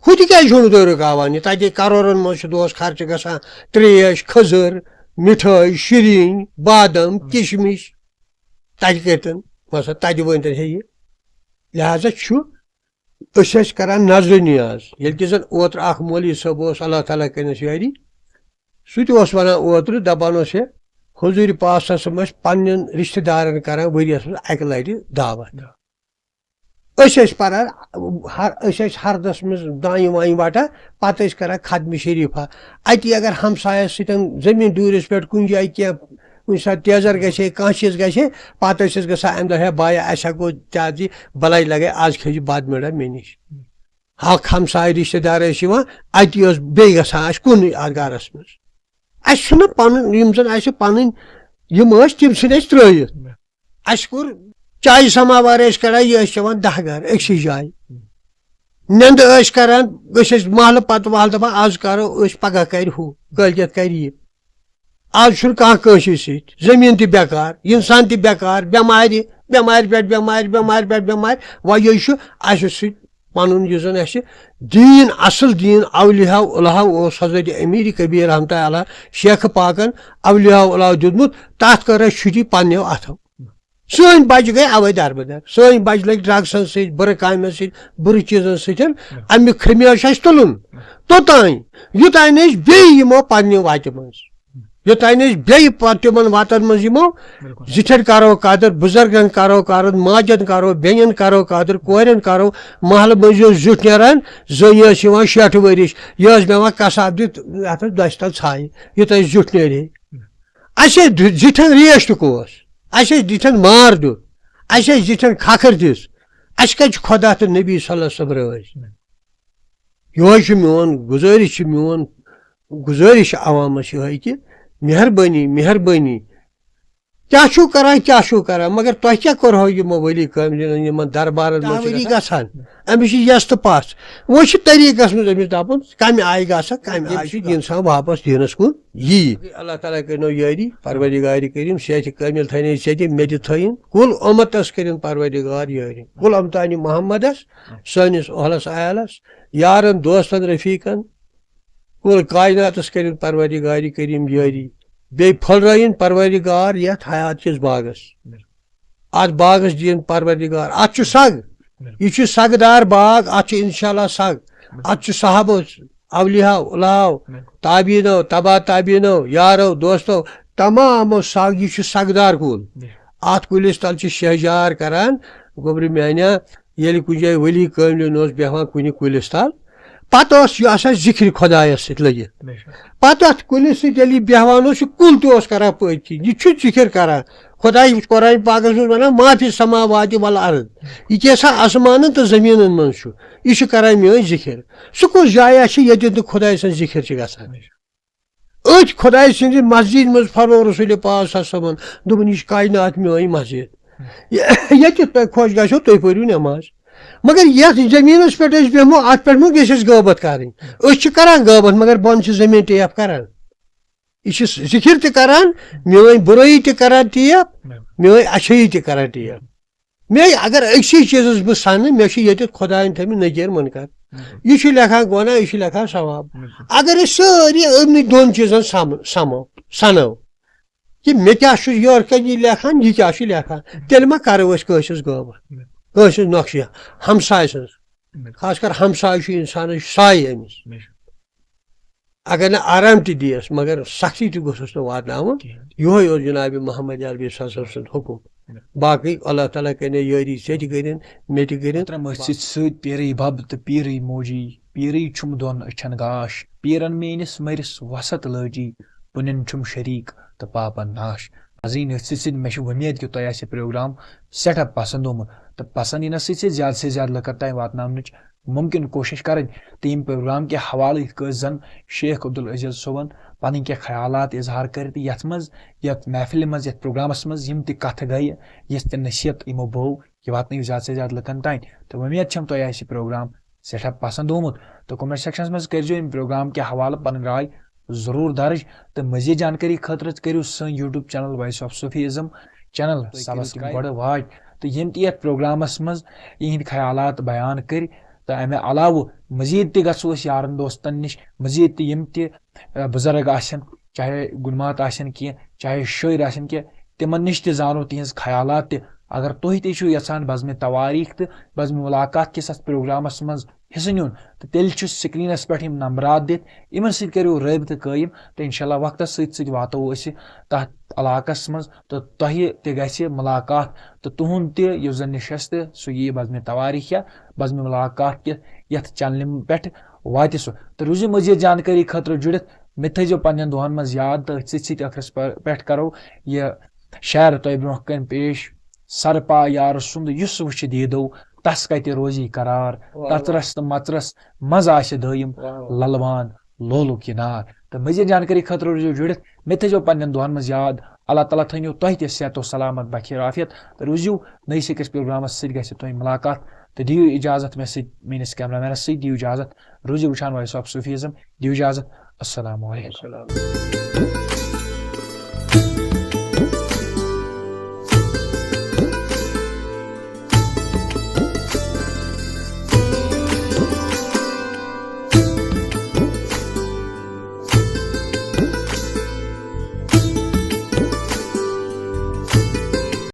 ہُہ تہِ کیٛازِ چھُو نہٕ تُہۍ رُکاوان یہِ؟ تَتہِ کرورَن منٛز چھُ دۄہَس خرچہٕ گژھان، ترٛیش، کھٔزٕر، مِٹھٲے، شیٖرِنۍ، بادام، کِشمِش۔ تَتہِ کٔرۍتَن، مثلاً، تَتہِ ؤنۍتَن ہے یہِ۔ لہذا چھُ أسۍ ٲسۍ کران نظرِ نیاز۔ ییٚلہِ کہِ زَن اوترٕ اکھ مولوی صٲب اوس، اللہ تعالیٰ کٔرِنَس یٲری، سُہ تہِ اوس وَنان اوترٕ، دَپان اوس ہے، حضوٗرِ پاک صلی اللہ علیہ وسلم ٲسۍ پنٛنٮ۪ن رِشتہٕ دارَن کران ؤریَس منٛز اَکہِ لَٹہِ دعوت۔ أسۍ ٲسۍ پَران، ہر، أسۍ ٲسۍ ہردَس منٛز دانہِ وانہِ وَٹان، پَتہٕ ٲسۍ کران ختمِ شریٖفہ۔ اَتی اگر ہمسایَس سۭتۍ زٔمیٖن ڈوٗرِس پٮ۪ٹھ کُنہِ جایہِ کینٛہہ، کُنہِ ساتہٕ تیزر گژھِ ہے، کانٛہہ چیٖز گژھِ ہے، پَتہٕ ٲسۍ أسۍ گژھان اَمہِ دۄہ، ہے بایا، اَسہِ ہا گوٚو زیادٕ یہِ بَلاے لَگے، آز کھیٚیہِ بَتہٕ میوٚنٛڈا مےٚ نِش۔ حق ہمسایہِ رِشتہٕ دار ٲسۍ یِوان، اَتی اوس بیٚیہِ گژھان اَسہِ کُنُے اَتھ گَرَس منٛز۔ اَسہِ چھُنہٕ پَنُن، یِم زَن اَسہِ پَنٕنۍ یِم ٲسۍ، تِم ژھٕنۍ اَسہِ ترٛٲیِتھ۔ اَسہِ کوٚر چایہِ سماوار ٲسۍ کڑان، یہِ ٲسۍ چٮ۪وان دَہ گرٕ أکسٕے جایہِ۔ نیٚنٛدٕ ٲسۍ کران، أسۍ ٲسۍ محلہٕ پتہٕ محلہٕ دَپان، آز کرو أسۍ، پگاہ کرِ ہُہ، کٲلۍکٮ۪تھ کرِ یہِ۔ آز چھُنہٕ کانٛہہ کٲنٛسہِ سۭتۍ، زٔمیٖن تہِ بیکار، اِنسان تہِ بیکار، بٮ۪مارِ، بٮ۪مارِ پٮ۪ٹھ بٮ۪مارِ، بٮ۪مارِ پٮ۪ٹھ بٮ۪مارِ۔ وۄنۍ یہِ چھُ اَسہِ سۭتۍ پَنُن یُس زَن اَسہِ دیٖن، اَصٕل دیٖن، اولیاء الہاو اوس حضرت امیر کبیر رحمتہ اللہ، شیخ پاکَن، اولیاء الہاو دیُتمُت، تَتھ کٔر اَسہِ چھُٹی پنٛنیو اَتھو۔ سٲنۍ بَچہِ گٔے اَوَے دَربٕدَر، سٲنۍ بَچہِ لٔگۍ ڈرٛگسَن سۭتۍ، بُرٕ کامٮ۪ن سۭتۍ، بُرٕ چیٖزَن سۭتۍ۔ اَمیُک خمیازٕ چھُ اَسہِ تُلُن توٚتام، یوٚتام نہٕ أسۍ بیٚیہِ یِمو پنٛنہِ وَتہِ منٛز۔ یوٚتام نہٕ أسۍ بیٚیہِ پتہٕ تِمن وتن منٛز یِمو، بِلکُل۔ زِٹھٮ۪ن کرو قدر، بُزرگن کرو قدر، ماجن کرو، بیٚنٮ۪ن کرو قدر، کورٮ۪ن کرو۔ محلہٕ مٔنٛزۍ اوس زیُٹھ نیران، زٔنۍ ٲس یِوان شیٹھ ؤرِش، یہِ ٲس بیٚہوان قصاب دِتھ، اَتھ ٲس دۄچھِ تل ژھایہِ، یوٗتاہ أسۍ زیُٹھ نیرِ ہے۔ اَسہِ ٲسۍ دِ-، زِٹھٮ۪ن ریش تہِ کوس، اَسہِ ٲسۍ زِٹھٮ۪ن مار دیُت، اَسہِ ٲسۍ زِٹھٮ۪ن کھکھٕر دِژ۔ اَسہِ کَتہِ چھُ خۄدا تہٕ نبی صلی اللہ علیہ وسلم رٲضۍ؟ یِہوٚے چھُ میون گُزٲرِش، چھِ میون گُزٲرِش چھِ عوامس یِہوٚے کہِ مہربٲنی، مہربٲنی، کیٛاہ چھُو کران، کیٛاہ چھُو کران؟ مگر تۄہہِ کیٛاہ کوٚرہو یِمو ؤلی کٲمِلٮ۪ن یِمن دربارن منٛز چھِ ؤری گژھان؟ گژھان؟ أمِس چھِ یَس تہٕ پَس۔ وۄنۍ چھِ طریٖقس منٛز أمِس دَپُن، کَمہِ آیہِ گژھکھ، کَمہِ ییٚمہِ آیہِ چھُ سۭتۍ اِنسان واپس دیٖنس کُن یی۔ اللہ تعالیٰ کٔرِنو یٲری، پروردگارِ کٔرِم، صحتِ کٲمِل تھٲینَے ژےٚ تہِ، مےٚ تہِ تھٲیِن۔ کُل اُمتس کٔرِن پروردگار یٲری۔ کُل اُمتانِ محمدس، سٲنِس اہلس عیالس، یارن دوستن رفیقن، کُل کائناتس کٔرِن پروردگارِ کٔرِم یٲری۔ بیٚیہِ پھٔلرٲیِن پروردگار یتھ حیات کِس باغس۔ اتھ باغس دِیِن پروردگار۔ اتھ چھُ سگ۔ یہِ چھُ سگہٕ دار باغ، اتھ چھُ انشاءاللہ سگ۔ اتھ چھُ صحابہٕ، اولیاء، اولاو، تابعینو، تبع تابعینو، یارو، دوستو، تمامو سگ، یہِ چھُ سگہٕ دار کُل۔ اتھ کُلِس تل چھِ شہجار کران۔ گوٚبرِ میانیا، ییٚلہِ کُنہِ جایہِ ؤلی کٲمِل اوس بیٚہوان کُنہِ کُلِس تل، پتہٕ اوس یہِ آسان ذِکرِ خۄدایس سۭتۍ لٔگِتھ۔ بے شک۔ پتہٕ اتھ کُلِس سۭتۍ ییٚلہِ یہِ بیٚہوان اوس، یہِ کُل تہِ اوس کران پٔتۍ کِنۍ، یہِ چھُ ذِکر کران۔ خۄداے چھُ قرآن پاکس منٛز ونان، "ما فی السماوات والارض"، یہِ کیٛاہ سا آسمانن تہٕ زٔمیٖنن منٛز چھُ، یہِ چھُ کران میٲنۍ ذِکر۔ سُہ کُس جایا چھِ ییٚتٮ۪تھ نہٕ خۄداے سٕنٛز ذِکر چھِ گژھان؟ أتھۍ خۄداے سٕنٛزِ مسجدِ منٛز فرموو رسول پاک صلی اللہ علیہ وسلمن، دوٚپُن، "یہِ چھِ کائنات میٲنۍ مسجد۔ یہِ-، ییٚتہِ تۄہہِ خۄش گژھیو، تُہۍ پٔرِو نٮ۪ماز۔ مگر یتھ زٔمیٖنس پٮ۪ٹھ أسۍ بیٚہمو، اتھ پٮ۪ٹھ ما گژھِ اَسہِ غٲبت کرٕنۍ؟ أسۍ چھِ کران غٲبت، مگر بۄنہٕ چھِ زٔمیٖن ٹیپ کران۔ یہِ چھِ ذِکر تہِ کران، میٲنۍ بُرٲیی تہِ کران ٹیپ، میٲنۍ اچھٲیی تہِ کران ٹیپ۔" مےٚ اگر أکسٕے چیٖزس بہٕ سنہٕ، مےٚ چھُ ییٚتٮ۪تھ خۄدایَن تھٲومٕتۍ نکیر منکر۔ بِلکُل۔ یہِ چھُ لیکھان گۄناہ، یہِ چھُ لیکھان ثواب۔ بِلکُل۔ اگر أسۍ سٲری أمنٕے دۄن چیٖزن سم-، سمو، سنو، کہِ مےٚ کیٛاہ چھُ یورٕ کَنہِ یہِ لیکھان، یہِ کیٛاہ چھُ لیکھان، تیٚلہِ ما کرو أسۍ کٲنٛسہِ ہٕنٛز غٲبت؟ بِلکُل۔ کٲنٛسہِ ہٕنٛز نۄقصی؟ ہمسایہِ سٕنٛز۔ بِلکُل۔ خاص کر ہمسایہِ چھُ اِنسانَس سایہِ أمِس۔ بے شک۔ اگر نہٕ آرام تہِ دِیَس، مگر سختی تہِ گوٚژھُس نہٕ واتناوُن۔ کِہیٖنۍ۔ یِہوٚے اوس جناب محمد عربی صلی اللہ علیہ وسلم سُنٛد حُکُم۔ باقٕے اللہ تعالیٰ کَرِ یٲری، ژےٚ تہِ کٔرِنۍ، مےٚ تہِ کٔرِنۍ۔ محترم أتھۍ سۭتۍ سۭتۍ پیٖرٕے بَب تہٕ پیٖرٕے موجی، پیٖرٕے چھُم دۄن أچھن گاش، پیٖرن میٲنِس مٔرِس وسط لٲجی، پُنٮ۪ن چھُم شریٖک تہٕ پاپن ناش۔ ناظریٖن، أتھۍ سۭتۍ سۭتۍ مےٚ چھِ وۄمید کہِ تۄہہِ آسہِ یہِ پروگرام سٮ۪ٹھاہ پسنٛد آمُت، تہٕ پسنٛد یِنس سۭتۍ سۭتۍ زیادٕ سے زیادٕ لُکن تام واتناونٕچ مُمکِن کوٗشِش کرٕنۍ، تہٕ ییٚمہِ پروگرام کہِ حوالہٕ یِتھ کٲٹھۍ زن شیخ عبدالعزیز صٲبن پنٕنۍ کینٛہہ خیالات اظہار کٔرۍ، تہٕ یتھ منٛز، یتھ محفلہِ منٛز، یتھ پروگرامس منٛز یِم تہِ کتھٕ گٔیہِ، یِژھ تہِ نصیحت یِمو بٲو، یہِ واتنٲیِو زیادٕ سے زیادٕ لُکن تام۔ تہٕ وۄمید چھم تۄہہِ آسہِ یہِ پروگرام سٮ۪ٹھاہ پسنٛد آمُت، تہٕ comment sectionس منٛز کٔرزیو ییٚمہِ پروگرام کہِ حوالہٕ پنٕنۍ راے ضروٗر درٕج۔ تہٕ مزید جانکٲری خٲطرٕ کٔرِو سٲنۍ YouTube channel Voice of Sufism channel subscribe گۄڈٕ watch، تہٕ یِم تہِ یتھ پروگرامس منٛز یِہنٛدۍ خیالات بیان کٔرۍ، تہٕ امہِ علاوٕ مزید تہِ گژھو أسۍ یارن دوستن نِش، مزید تہِ یِم تہِ، آ، بُزرگ آسن، چاہے گُنمات آسن کینٛہہ، چاہے شٲعر آسن کینٛہہ، تِمن نِش تہِ زانو تِہنٛز خیالات تہِ۔ اگر تُہۍ تہِ چھِو یژھان بزمِ تواریٖخ تہٕ بزمِ ملاقات کِس اتھ پروگرامس منٛز حصہٕ نیُن، تہٕ تیٚلہِ چھُ screenس پٮ۪ٹھ یِم نمبرات دِتھ، یِمن سۭتۍ کٔرِو رٲبطہٕ قٲیِم، تہٕ انشاءاللہ وقتس سۭتۍ سۭتۍ واتو أسۍ تتھ علاقس منٛز، تہٕ تۄہہِ تہِ گژھِ ملاقات، تہٕ تُہُنٛد تہِ یُس زن نِشست، سُہ یِیہِ بزمِ تواریٖخ یا بزمِ ملاقات کہِ یتھ چینلہِ پٮ۪ٹھ واتہِ سُہ۔ تہٕ روٗزِو مزید جانکٲری خٲطرٕ جُڑِتھ، مےٚ تھٲیزیو پننٮ۪ن دۄہن منٛز یاد، تہٕ أتھۍ سۭتۍ سۭتۍ ٲخرس پہ-، پٮ۪ٹھ کرو یہِ شعر تۄہہِ برونٛہہ کنہِ پیش۔ سرپا یار سُنٛد یُس وٕچھِ دیٖدو، تس کتہِ روزی قرار؟ واہ واہ۔ تژرس تہٕ مژرس منٛز آسہِ دٲیِم واہ واہ۔ للوان لولُک یہِ نار۔ تہٕ مزید جانکٲری خٲطرٕ روٗزِو جُڑِتھ، مےٚ تھٲیزیو پننٮ۪ن دۄہن منٛز یاد۔ اللہ تعالیٰ تھٲینو تۄہہِ تہِ صحت و سلامت بخیر عافیت، تہٕ روٗزِو نٔیِس أکِس پروگرامس سۭتۍ، گژھِ تۄہہِ ملاقات، تہٕ دِیِو اجازت مےٚ سۭتۍ میٲنِس cameramanس سۭتۍ، دِیِو اجازت، روٗزِو وٕچھان Voice of Sufism، دِیِو اجازت، السلام علیکم۔